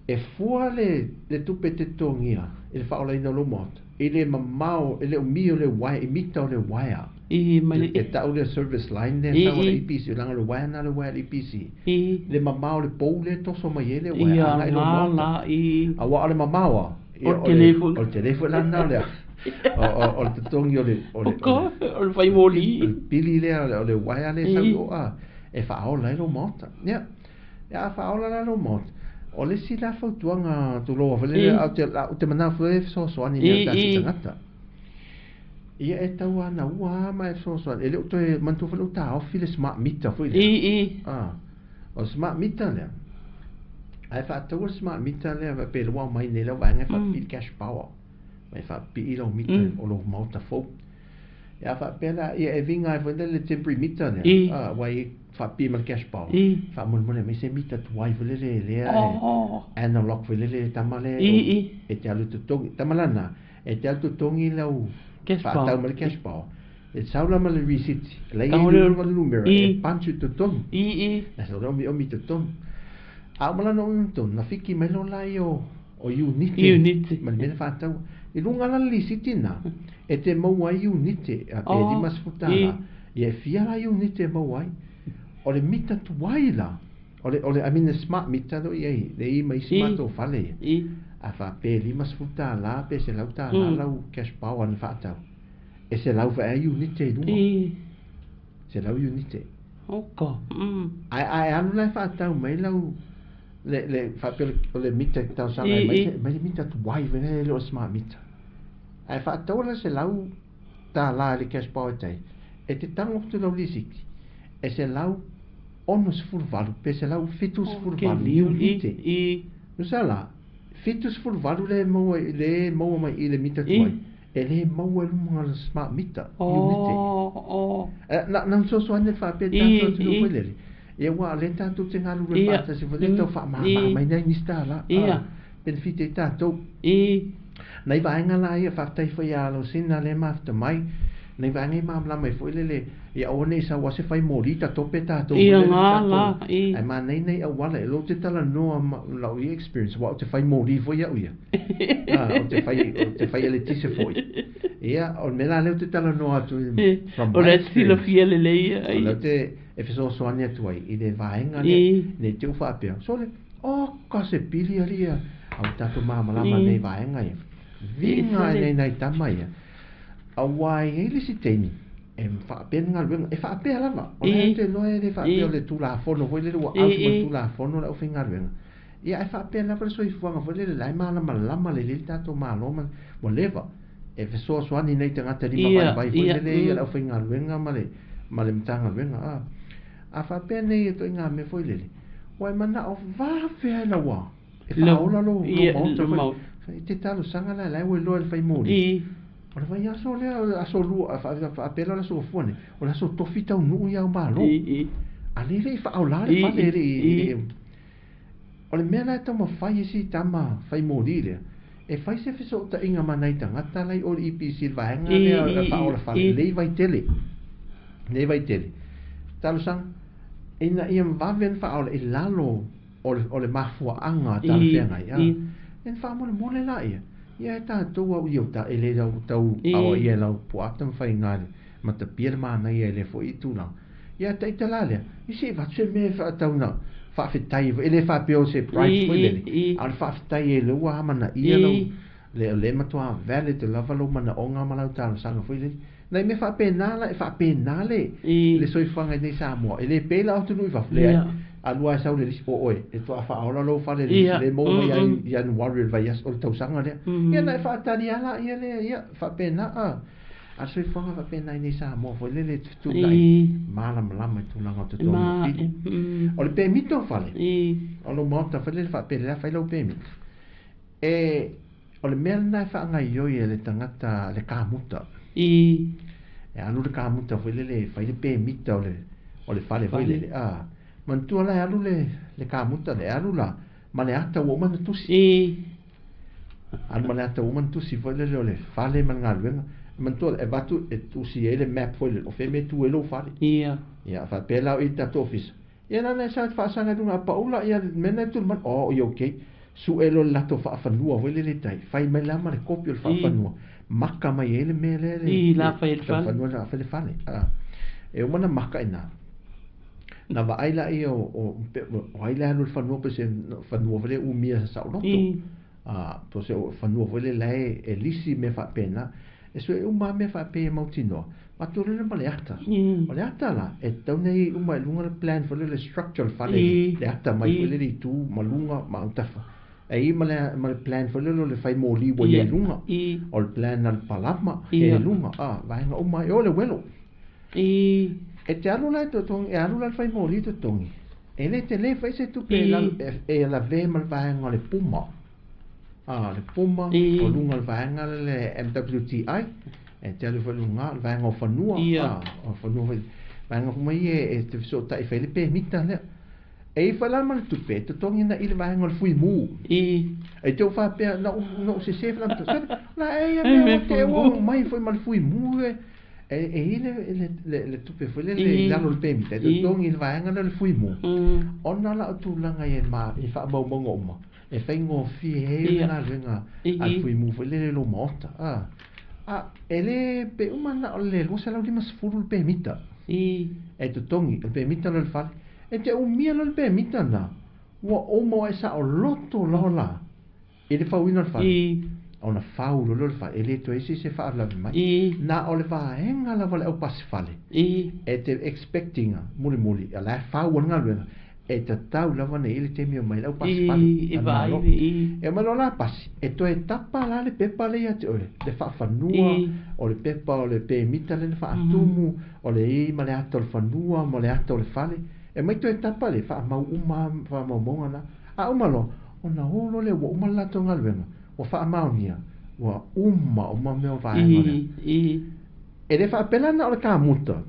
E fua le le tupe e te totogia i le faaolaina o lou maota i le mamao, i le umi o le uaea, i mita o le uaea. E tau lea service line lea e sau a le EPC, leaga o le uaea lena o le uaea a le EPC. Le mamao o le pou lea e toso mai ai le uaea agai i lou maota. Aua o le mamao lava, o le tele foi la lena o le o le totogi o le o le o le fai moli. O le pili lea o le uaea lea e sau i o a e faaola ai lou maota. Ia, a faaola la lou maota, o le isi la fautuaga tuloa foi lea, ae ou te manao foi e fesoasoani i nai o tatou tagata. Ia e tauanaua lava ma e fesoasoani. E le o toe manatua foi lou taofi le smart meter foi lea. O le smart meter lea, ae faataua le smart meter lea pe lua mai nei lau vaega e faapipii le cash power. Ma e faapipii lau meter o lou maota fou. Ia faapea la, ia e viga ai foi lea le temporary meter lea, aua e faapipii ma le cash power. Faamolemole aumai se meter tuai foi lele lea e analog foi lele le tama lea e te alu e totogi. Tama la na, e te alu totogi lau faatau ma le cash power. E sau la ma le receipt, la i ai le numera e punch i totonu. Na sau la omiomi i totonu. A uma la ona omiomi i totonu, na fiki mai loa la ia o iunite ma le mea na faatau. I luga la le lisiti na, e te maua ai iunite, pe $50, ia e fia la iunite e maua ai. O le mita tuai la, o le, o le, I mean le smart meter lea ua i ai, lea e i ai ma isi matou fale ia, a faapea e $50 pe $100 lau cash power na faatau, e 100 foi lava iunite i luga. 100 iunite. Ae a e alu la e faatau mai lau le le faapea o le mita e talosaga ai mai mai le mita tuai foi lea e le o le smart meter. Ae faataua la $100 i le cash power tai, e te tago atu lau lisiti e 168 pe 178 iunite. Tusa la, 78 lea e maua lea e maua mai i le mita tuai. E le maua i luma o le smart meter, iunite. Na na fesoasoani le faapea le tatou atunuu foi lele, ia aua o lea tatou te galulue faatasi foi lea tau faamama mai nai Minisita la, benefit ai tatou. Nai vaega la ia, faafetai foi ia Alosina lea e mafuta mai, nai vaega ia malamalama ai foi lele, ia aua ne i sau lava se fai moli ta tope tatou foi lele tatou, ae manaia nai auala, o lea ou te talanoa ma lau ia experience aua ou te fai moli foi au ia. Ou te fai, ou te fai eletise foi. Ia, o le mea la lea ou te talanoa atu from my experience. O le silafia lelei ia. O lea ou te e fesoasoani atu ai i le vaega lea, ne i te i ua faapea, sole, oka se pili alii ia, a ua tatou malamalama i nei vaega ia. Viga ai nei nai tama ia, aua e i ai le isi taimi, e faapea le galuega, e faapea lava, o lea ou te iloa e le faapea o le Tulafono foi lele ua out ma le Tulafono le aufaigaluega. Ia ae faapea lava le soifuaga foi lele la e malamalama lelei le tatou Malo ma ua leva e fesoasoani i nai tagata lima vaivai foi lele ia le aufaigaluega ma le ma le Matagaluega a. A faapea nei ituaiga mea foi lele, ua e manao vave lava i lau a e faaola lou lou maota foi. E te talosaga la la e ua iloa e le fai moli. O le vaiaso lea, o le aso lua, faapea la o le aso Gafua nei, o le aso tofi taunuu ia au Malo. A lea e le i faaola le fale e le i O le mea la e taumafai ai si tama fai moli lea, e fai se fesootaiga ma nai tagata la i o le EPC le vaega lea e faaola fale, lea i Vaitele, lea i Vaitele. Talosaga, ina ia vave ona faaola i lalo o le, o le mafuaaga talafeagai, a, ona faamolemole laia, ia e tatou au i uta, e le tau aoaia e lau puaa tamafaiga le matapia le manaia i lea foi tulaga. Ia taita la lea, i se i avatu se mea e faatau na faafetai e le faapea o se bribe foi lele, a o le faafetai e lea ua amanaia lau, le lea e matua valid lava lou manaoga ma lau talosaga foi lele. Nai mea faapena la, e faapena le le soifuaga i nei Samoa, e le pei la o atunuu i fafo, leai, alu lava e sau le lisi, o oe, e toa faaola lou fale i le lisi, lea e maua mai ia Ianuari o le vaiaso, o le tausaga lea. Ia ona e faatali lava laia lea, ia, faapena a. A le soifuaga faapena i nei Samoa foi lele e fetuunai malamalama i tulaga o totogi o pili. O le pemita o fale, o lou maota foi lele faapea le a fai lau pemita. E o le mea lena e faagaoioi e le tagata le kamuta. E alu le kamuta foi lele e fai le pemita o le fale foi lele. A manatua la e alu le kamuta lea, e alu la ma le ata ua uma ona tusi. Alu ma le ata ua uma ona tusi foi lele o le fale ma le galuega. Manatua e avatu e tusi ai le map foi lele o fea mea e tu ai lou fale. Ia faapea la o i le tatou ofisa. Ia lana e sa faasaga i luga a paula ia le mea lena e tuli mai, oh ia okay. Sue loa le latou faafanua foi lele i tai, fai mai la ma le kopi o le faafanua, maka mai ai le mea lea le la fai ai le fale. Fanua la fai le fale. E uma na maka i na. Na vaai la ia o ai le alu i le fanua pe se fanua foi lea umia saoloto. Po o se fanua foi lea e lisi mea faapena. E sue uma mea faapea e mautinoa. Matou lele ma le ata. O le ata la, e tatau ona i ai uma i luga le plan foi lele, le structure o le fale, le ata mai foi lele i tu ma luga ma autafa. E i ai ma le plan foi lele o le fai moli ua i ai i luga. O le plan a le palama e i luga, vaega uma ai. O le uelo. E te alu la e totogi, e alu la le fai moli e totogi. E le tele foi se tupe e lavea ma le vaega o le puma. Le puma, o luga o le vaega le MWTI, e te alu foi luga, le vaega o fanua, o fanua foi, vaega uma ia e te fesootai fai le pemita lea. E i foi la ma le tupe, e totogi na i le vaega o le fuimu. E te faapea, na ou sese la e ia mea o te ua mai foi ma le fuimu e. E i le tupe foi lele i lalo o le pemita, e totogi le vaega lea o le fuimu. Ona la o tulaga ia i faamaumauga uma, e faigofie ai le galuega a le fuimu foi lele i lou maota. E le pe uma na o le 250 le pemita. E totogi, o le pemita lea o le fale. E te umia loa le pemita na, ua uma e saoloto loa la i le fauina o le fale. Ona fau loa le fale, e le toe isi se faalavelave mai. Na o le vaega lava le aupasi fale, e te expectinga, mulimuli, a la e fau o le galuega, e tatau lava nei le taimi o mai le aupasi fale. E mai loa la pasi, e toe tapa la le pepa le ia te oe, le faafanua, o le pepa o le pemita le faatumu, o le i ma le ata o le fanua, ma le ata o le fale. E mai toe tapa le faamau uma, faamaumauga na. A uma loa, ona o loa le ua uma le latou galuega, ua faamaonia, ua uma uma mea o vaega lea. E le faapea na o le kamuta,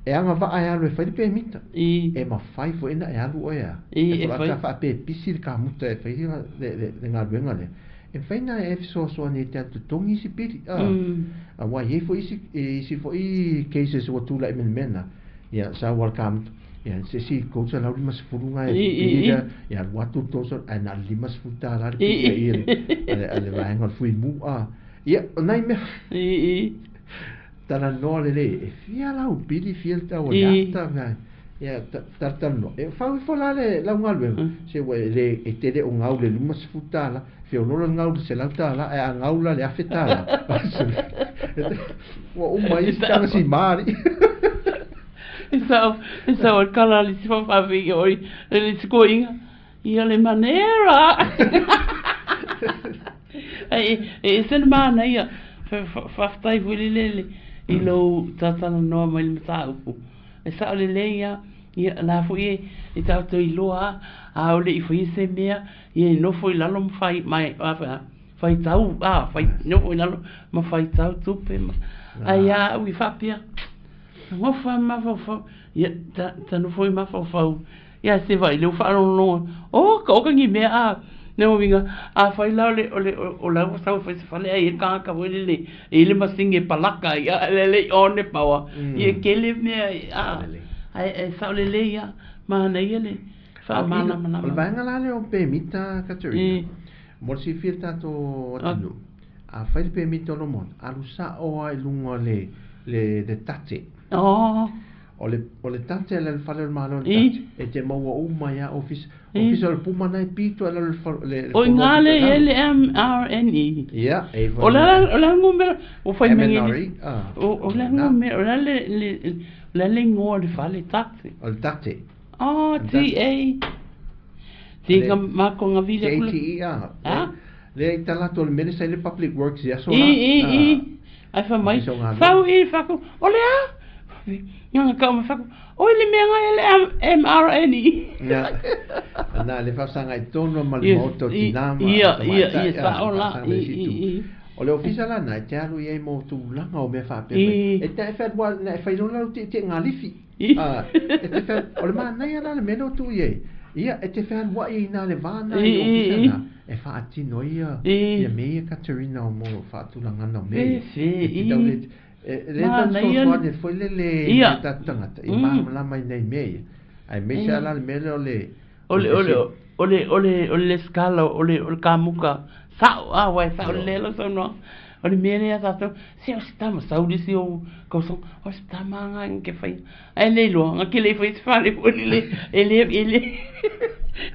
e agavaa e alu e fai le pemita. E mafai foi na e alu oe a. E fai faapepisi le kamuta e fai le galuega lea. E mafai na e fesoasoani e te alu totogi isi pili. Aua e i ai foi isi foi cases ua tulai mai le mea lena. Ia sau a le kamuta. Ia se isi 350 nga e pili lea. Ia alu atu le 300, ae na o le $50 le pili a le vaega o le fuimu. Ia, o nai mea. Talanoa lelei, e fia lau pili, fia le tau o le ata, ia, talatalanoa. E fau ifo la le lau galuega, se ua le, e tele o gau le $50, feoloolo le gau le $100, ae a gau la le $1,000. Ua uma ai isi tagasima alii. E sao e kala le si whawhawhi oi, le si koinga, ia le manera. E se mana ia, whawhtai foi le lele, i lou tatalanoa mai le mataupu. E sao le le ia, ia la foi e tātou i loa, a ole i foi se mea, ia e nofo i lalo ma whai, mai, whai tau, whai, nofo i lalo ma whai tau tupe. Ai a ui whapia, ngofa mawhawhau, ia, ta nofo i mawhawhau, ia se vai leu whaalongo, o, ka oka ngi mea a, ne o winga, a whai lau le, o le, o lau sau whai se whale ai e kāka wai le, e le masinge palaka, ia, le le one pawa, ia kele mea, a, ai, e sao le le ia, mahana ia le, wha mana mana. O le vaega la le o pemita, Katerina, mo le silafia le tatou atunuu, a fai le pemita o lo maota, alu sao lava i luga le tate. O le tate le fale o le malo le tate. E te maua uma ia ofisa. Ofisa o le puma na e pito e le O ngā le L-M-R-N-E. Ia. O la ngumera. O whai M-N-R-E. O la ngumera. O la le ngoa le fale tate. O le tate. T-A. T-A mako ngā vile kula. T-A-T-E. Le i talato le mele sa i le Public Works ia so la. I. Ae fai mai, sau i fai atu, o le a? Gaga kau ma fai atu, oi le mea ngai le MRN. Ia, na le faasagai tonu ma le maota o tina ma Ia, ia, ia, sao la. O le ofisa la na e te alu i ai mo tulaga o mea faapea mai. E te e whenua, na e whai lola te te ngā lifi. E te whenua, o le manaia la le mea lea o tuu i ai. Ia, e te whenua i nā le vāna i ofisa na. E whaatino ia, ia me ia Katerina o mo whaatulangana o me ia. E te tau le, e le tau sosoane foi le le i tātou tangata, i māmalama i nei mea ia. Ai me se ala le mea lea o le... O le, o le, o le, o le, o le skala, o le, o le kamuka, sao, a, wai, sao le lelo saunoaga. O le mea lea tātou, se o se tama, sau le isi o kausaga, o se tama nga ke whai. Ai le iloa, nga ke le whai se whare foi le, e le, e le,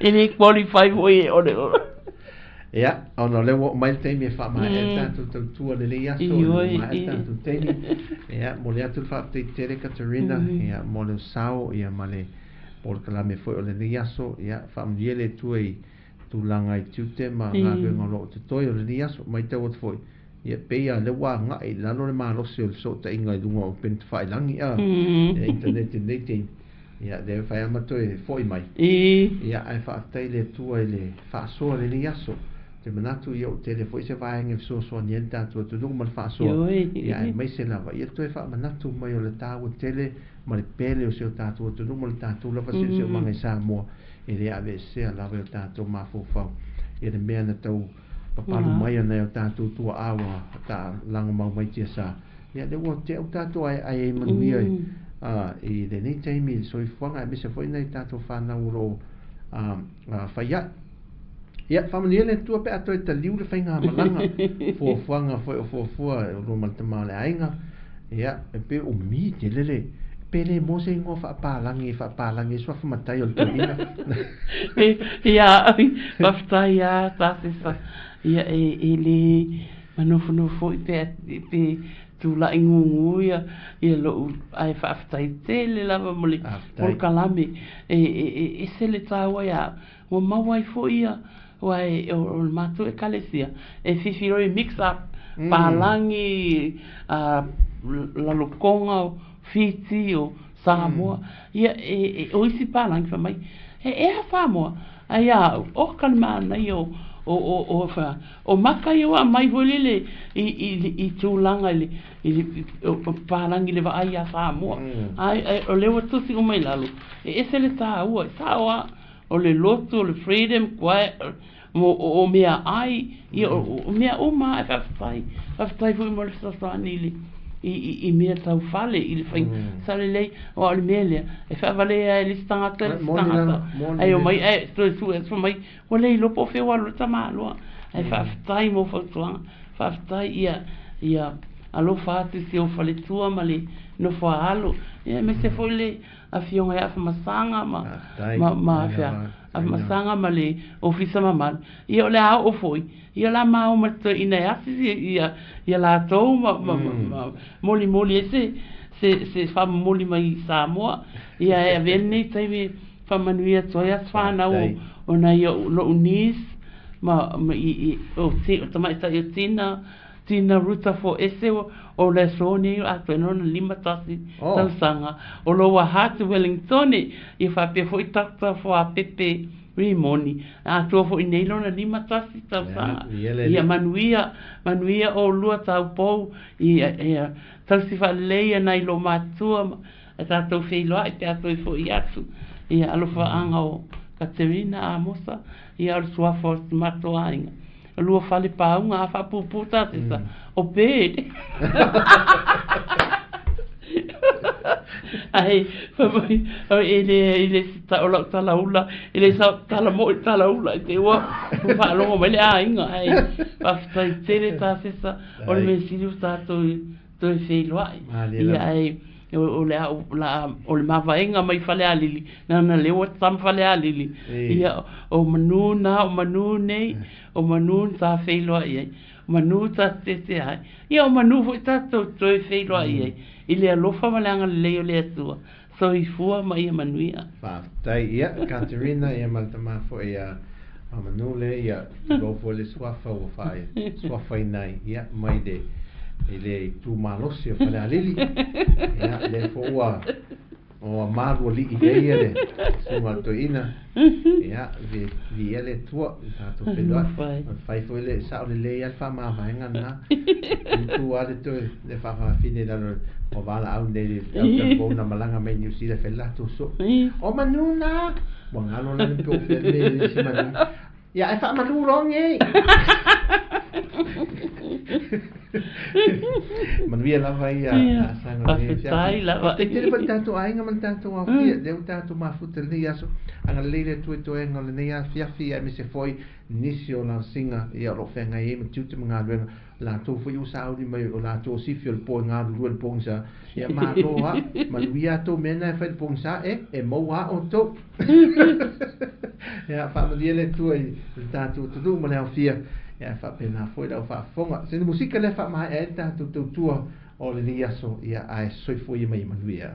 e le qualify foi e o le, o. Ia, ona o lea ua oo mai le taimi e faamaea ai le tatou tautua lelei aso, o lea ua maea le tatou taimi. Ia, momoli atu le faafetai tele Katerina, ia, mo le sao, ia, ma le polokalame foi o lenei aso. Ia, faamanuia le Atua i tulaga i tiute ma galuega o lo o totoe o lenei aso. Matau atu foi, ia, pei lava o lea ua agai i lalo le malosi o le fesootaiga i luga o upega tafailagi, a, le internet i lenei taimi. Ia, lea e fai lava ma toe foi mai. Ia, ae faafetai i le Atua i le faasoa i lenei aso. Ou te manatu, ia, ua tele foi se vaega e fesoasoani ai le tatou atunuu ma le faasoa. Ia, aemaise lava, ia toe faamanatu mai o le taua tele ma le pele o si o tatou atunuu ma le tatou lava siosiomaga i Samoa, e le aveesea lava e o tatou mafaufau ia le mea na tau papalu mai ana e o tatou tuaa ua lagomau mai tiasa. Ia, lea ua tea ua tatou aeae ai manuia i lenei taimi i le soifuaga, aemaise foi nai tatou fanau o lo o fai ae. Ia, faamanuia le Atua pe a toe taliu le faigamalaga, fuafuaga foi o fuafua o lua ma le tama o le aiga. Ia, e pei o mi tele le, pe le maua se igoa faapalagi e faapalagi ai suafa matai o le toeaina. Ia, faafetai lava Tasesa. Ia, e le manofonofo foi pe, pe tulai gugu ia, ia lou, ae faafetai tele lava mo le polokalame. E, e, e ese le taua ia au. Ua maua ai foi ia, aua e, o le matou ekalesia, e fifi loa e mix up, palagi, a, lalokoga o Fiti, o Samoa, ia, e, e, o isi palagi fai mai, e, e a Samoa? Ae ia au, oka le manaia o, o, o, o, o, o maka ia ua aumai foi lele i, i, i tulaga i le, i le o palagi i le vaai iā Samoa. Ae, ae o lea ua tusi uma i lalo, e ese le taua, e sao lava. O le lotu, o le freedom, quiet, o, o, o mea ai, ia, o, o mea uma e faafetai. Faafetai foi mo le fesoasoani i le, i, i, i mea tau fale, i le fai, mm. sa lelei, o le mea lea, e faavalea e le isi tagata, le isi tagata, ai o mai, ai, toe sue atu mai, ua le iloa po o fea ua alu le tamaloa. Ae faafetai mo fautuaga, faafetai ia, ia alofa atu i si ou faletua ma le nofo a alo, ia aemaise foi le afioga ia Afamasaga ma, ma, ma Afamasaga ma le ofisa mamalu. Ia o le a oo foi, ia o le a ma o ma le toeaina e asi ia, ia latou ma, ma, ma, ma molimoli ai se, se, se faamomoli mai i Samoa. Ia e avea lenei taimi e faamanuia atu ai aso fanau o, o nai ou, lo'u niece ma, ma i, i, o, o tamaitai o Tina, Tina Ruta for Ese o le aso nei atoa ai lona 51 tausaga o Lower Hutt Wellingtone ia faapea foi Doctor Fuapepe Rimoni atoa foi nei lona 51 tausaga ia manuia manuia oulua taupou ia tausi faalelei nai lo matua ma tatou feiloai pe a toe foi atu ia alofaaga o Katerina Amosa ia o le suafa o si matou aiga lua fale pauga a faapuupuu tatesa o pele. Ae fai mai e le e le o lau talaula e le sa tala moi talaula i te ua faalogo mai le aiga ae faafetai tele tasesa o le mea sili ua tatou toe feiloai. Ia ae o le a la o le mavaega mai Falealili na lea ua tama Falealili ia o manu na o manu nei o manu na ta feiloai ai o manu ta tete ai ia o manu foi tatou toe feiloai ai i le alofa ma le agalelei o le Atua. Soifua ma ia manuia. Faafetai ia Katerina ia ma le tama foi ia Manule ia tulou foi le suafa ua faasuafaina ai ia mai le I le itumalosi o Falealili. Ia, lea foi ua ua malualii ai le susuga a le toeaina. Ia, viia le Atua i le tatou feiloai. Fai foi le sao lelei lava le faamavaega lena. Tutu lava le toe le faafafine i lalo o valaau nei le talavou na malaga mai Niu Sila e fai le latou soo. O manu na! Ua galo la le pe o fea le mea i isi manu. Ia ae faamalu loa nei. Manuia lava ia laasaga o lenei afiafi. Faafetai tele foi le tatou aiga ma le tatou aofia. Lea ua tatou mafuta i lenei aso. Agalelei le Atua i toega o lenei afiafi aemaise foi nisi o lausiga ia o lo o feagai ai ma tiute ma galuega. Latou foi ua sauni mai o latou o sifi o le po e galulue i le pogisa. Ia malo lava, manuia a tou mea na e fai i le pogisa e, e maua lava outou. Ia faamanuia le Atua i le tatou atunuu ma le aofia, ia faapena foi lau faafofoga. Sina musika lea e faamaea ai le tatou tautua o lenei aso, ia ae soifua ia ma ia manuia.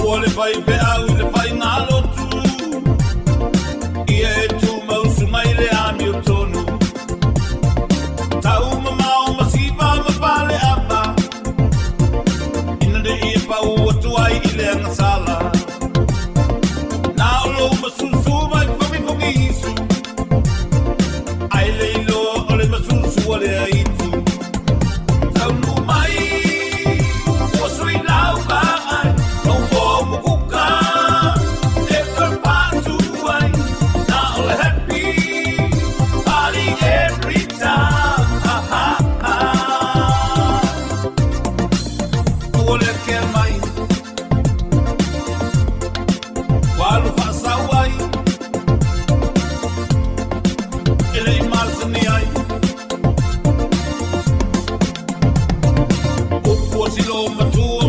Ua le faifeau i le faigalotu, ia e tumausu mai le amiotonu. Tau mamao ma siva ma faleava, ina ne i e pau atu ai i le agasala. Na o lou masusu mai fogifogiisu, ae le iloa o le masusu a le aitu. Taunuu mai, ua sui lau vaai, lau moa mukuka, e toe patu ai. Na o le happy party every time. Ha, ha, ha. Ua le kea mai, ua alu faasau ai, e le i masani ai. Upu a si lo matua.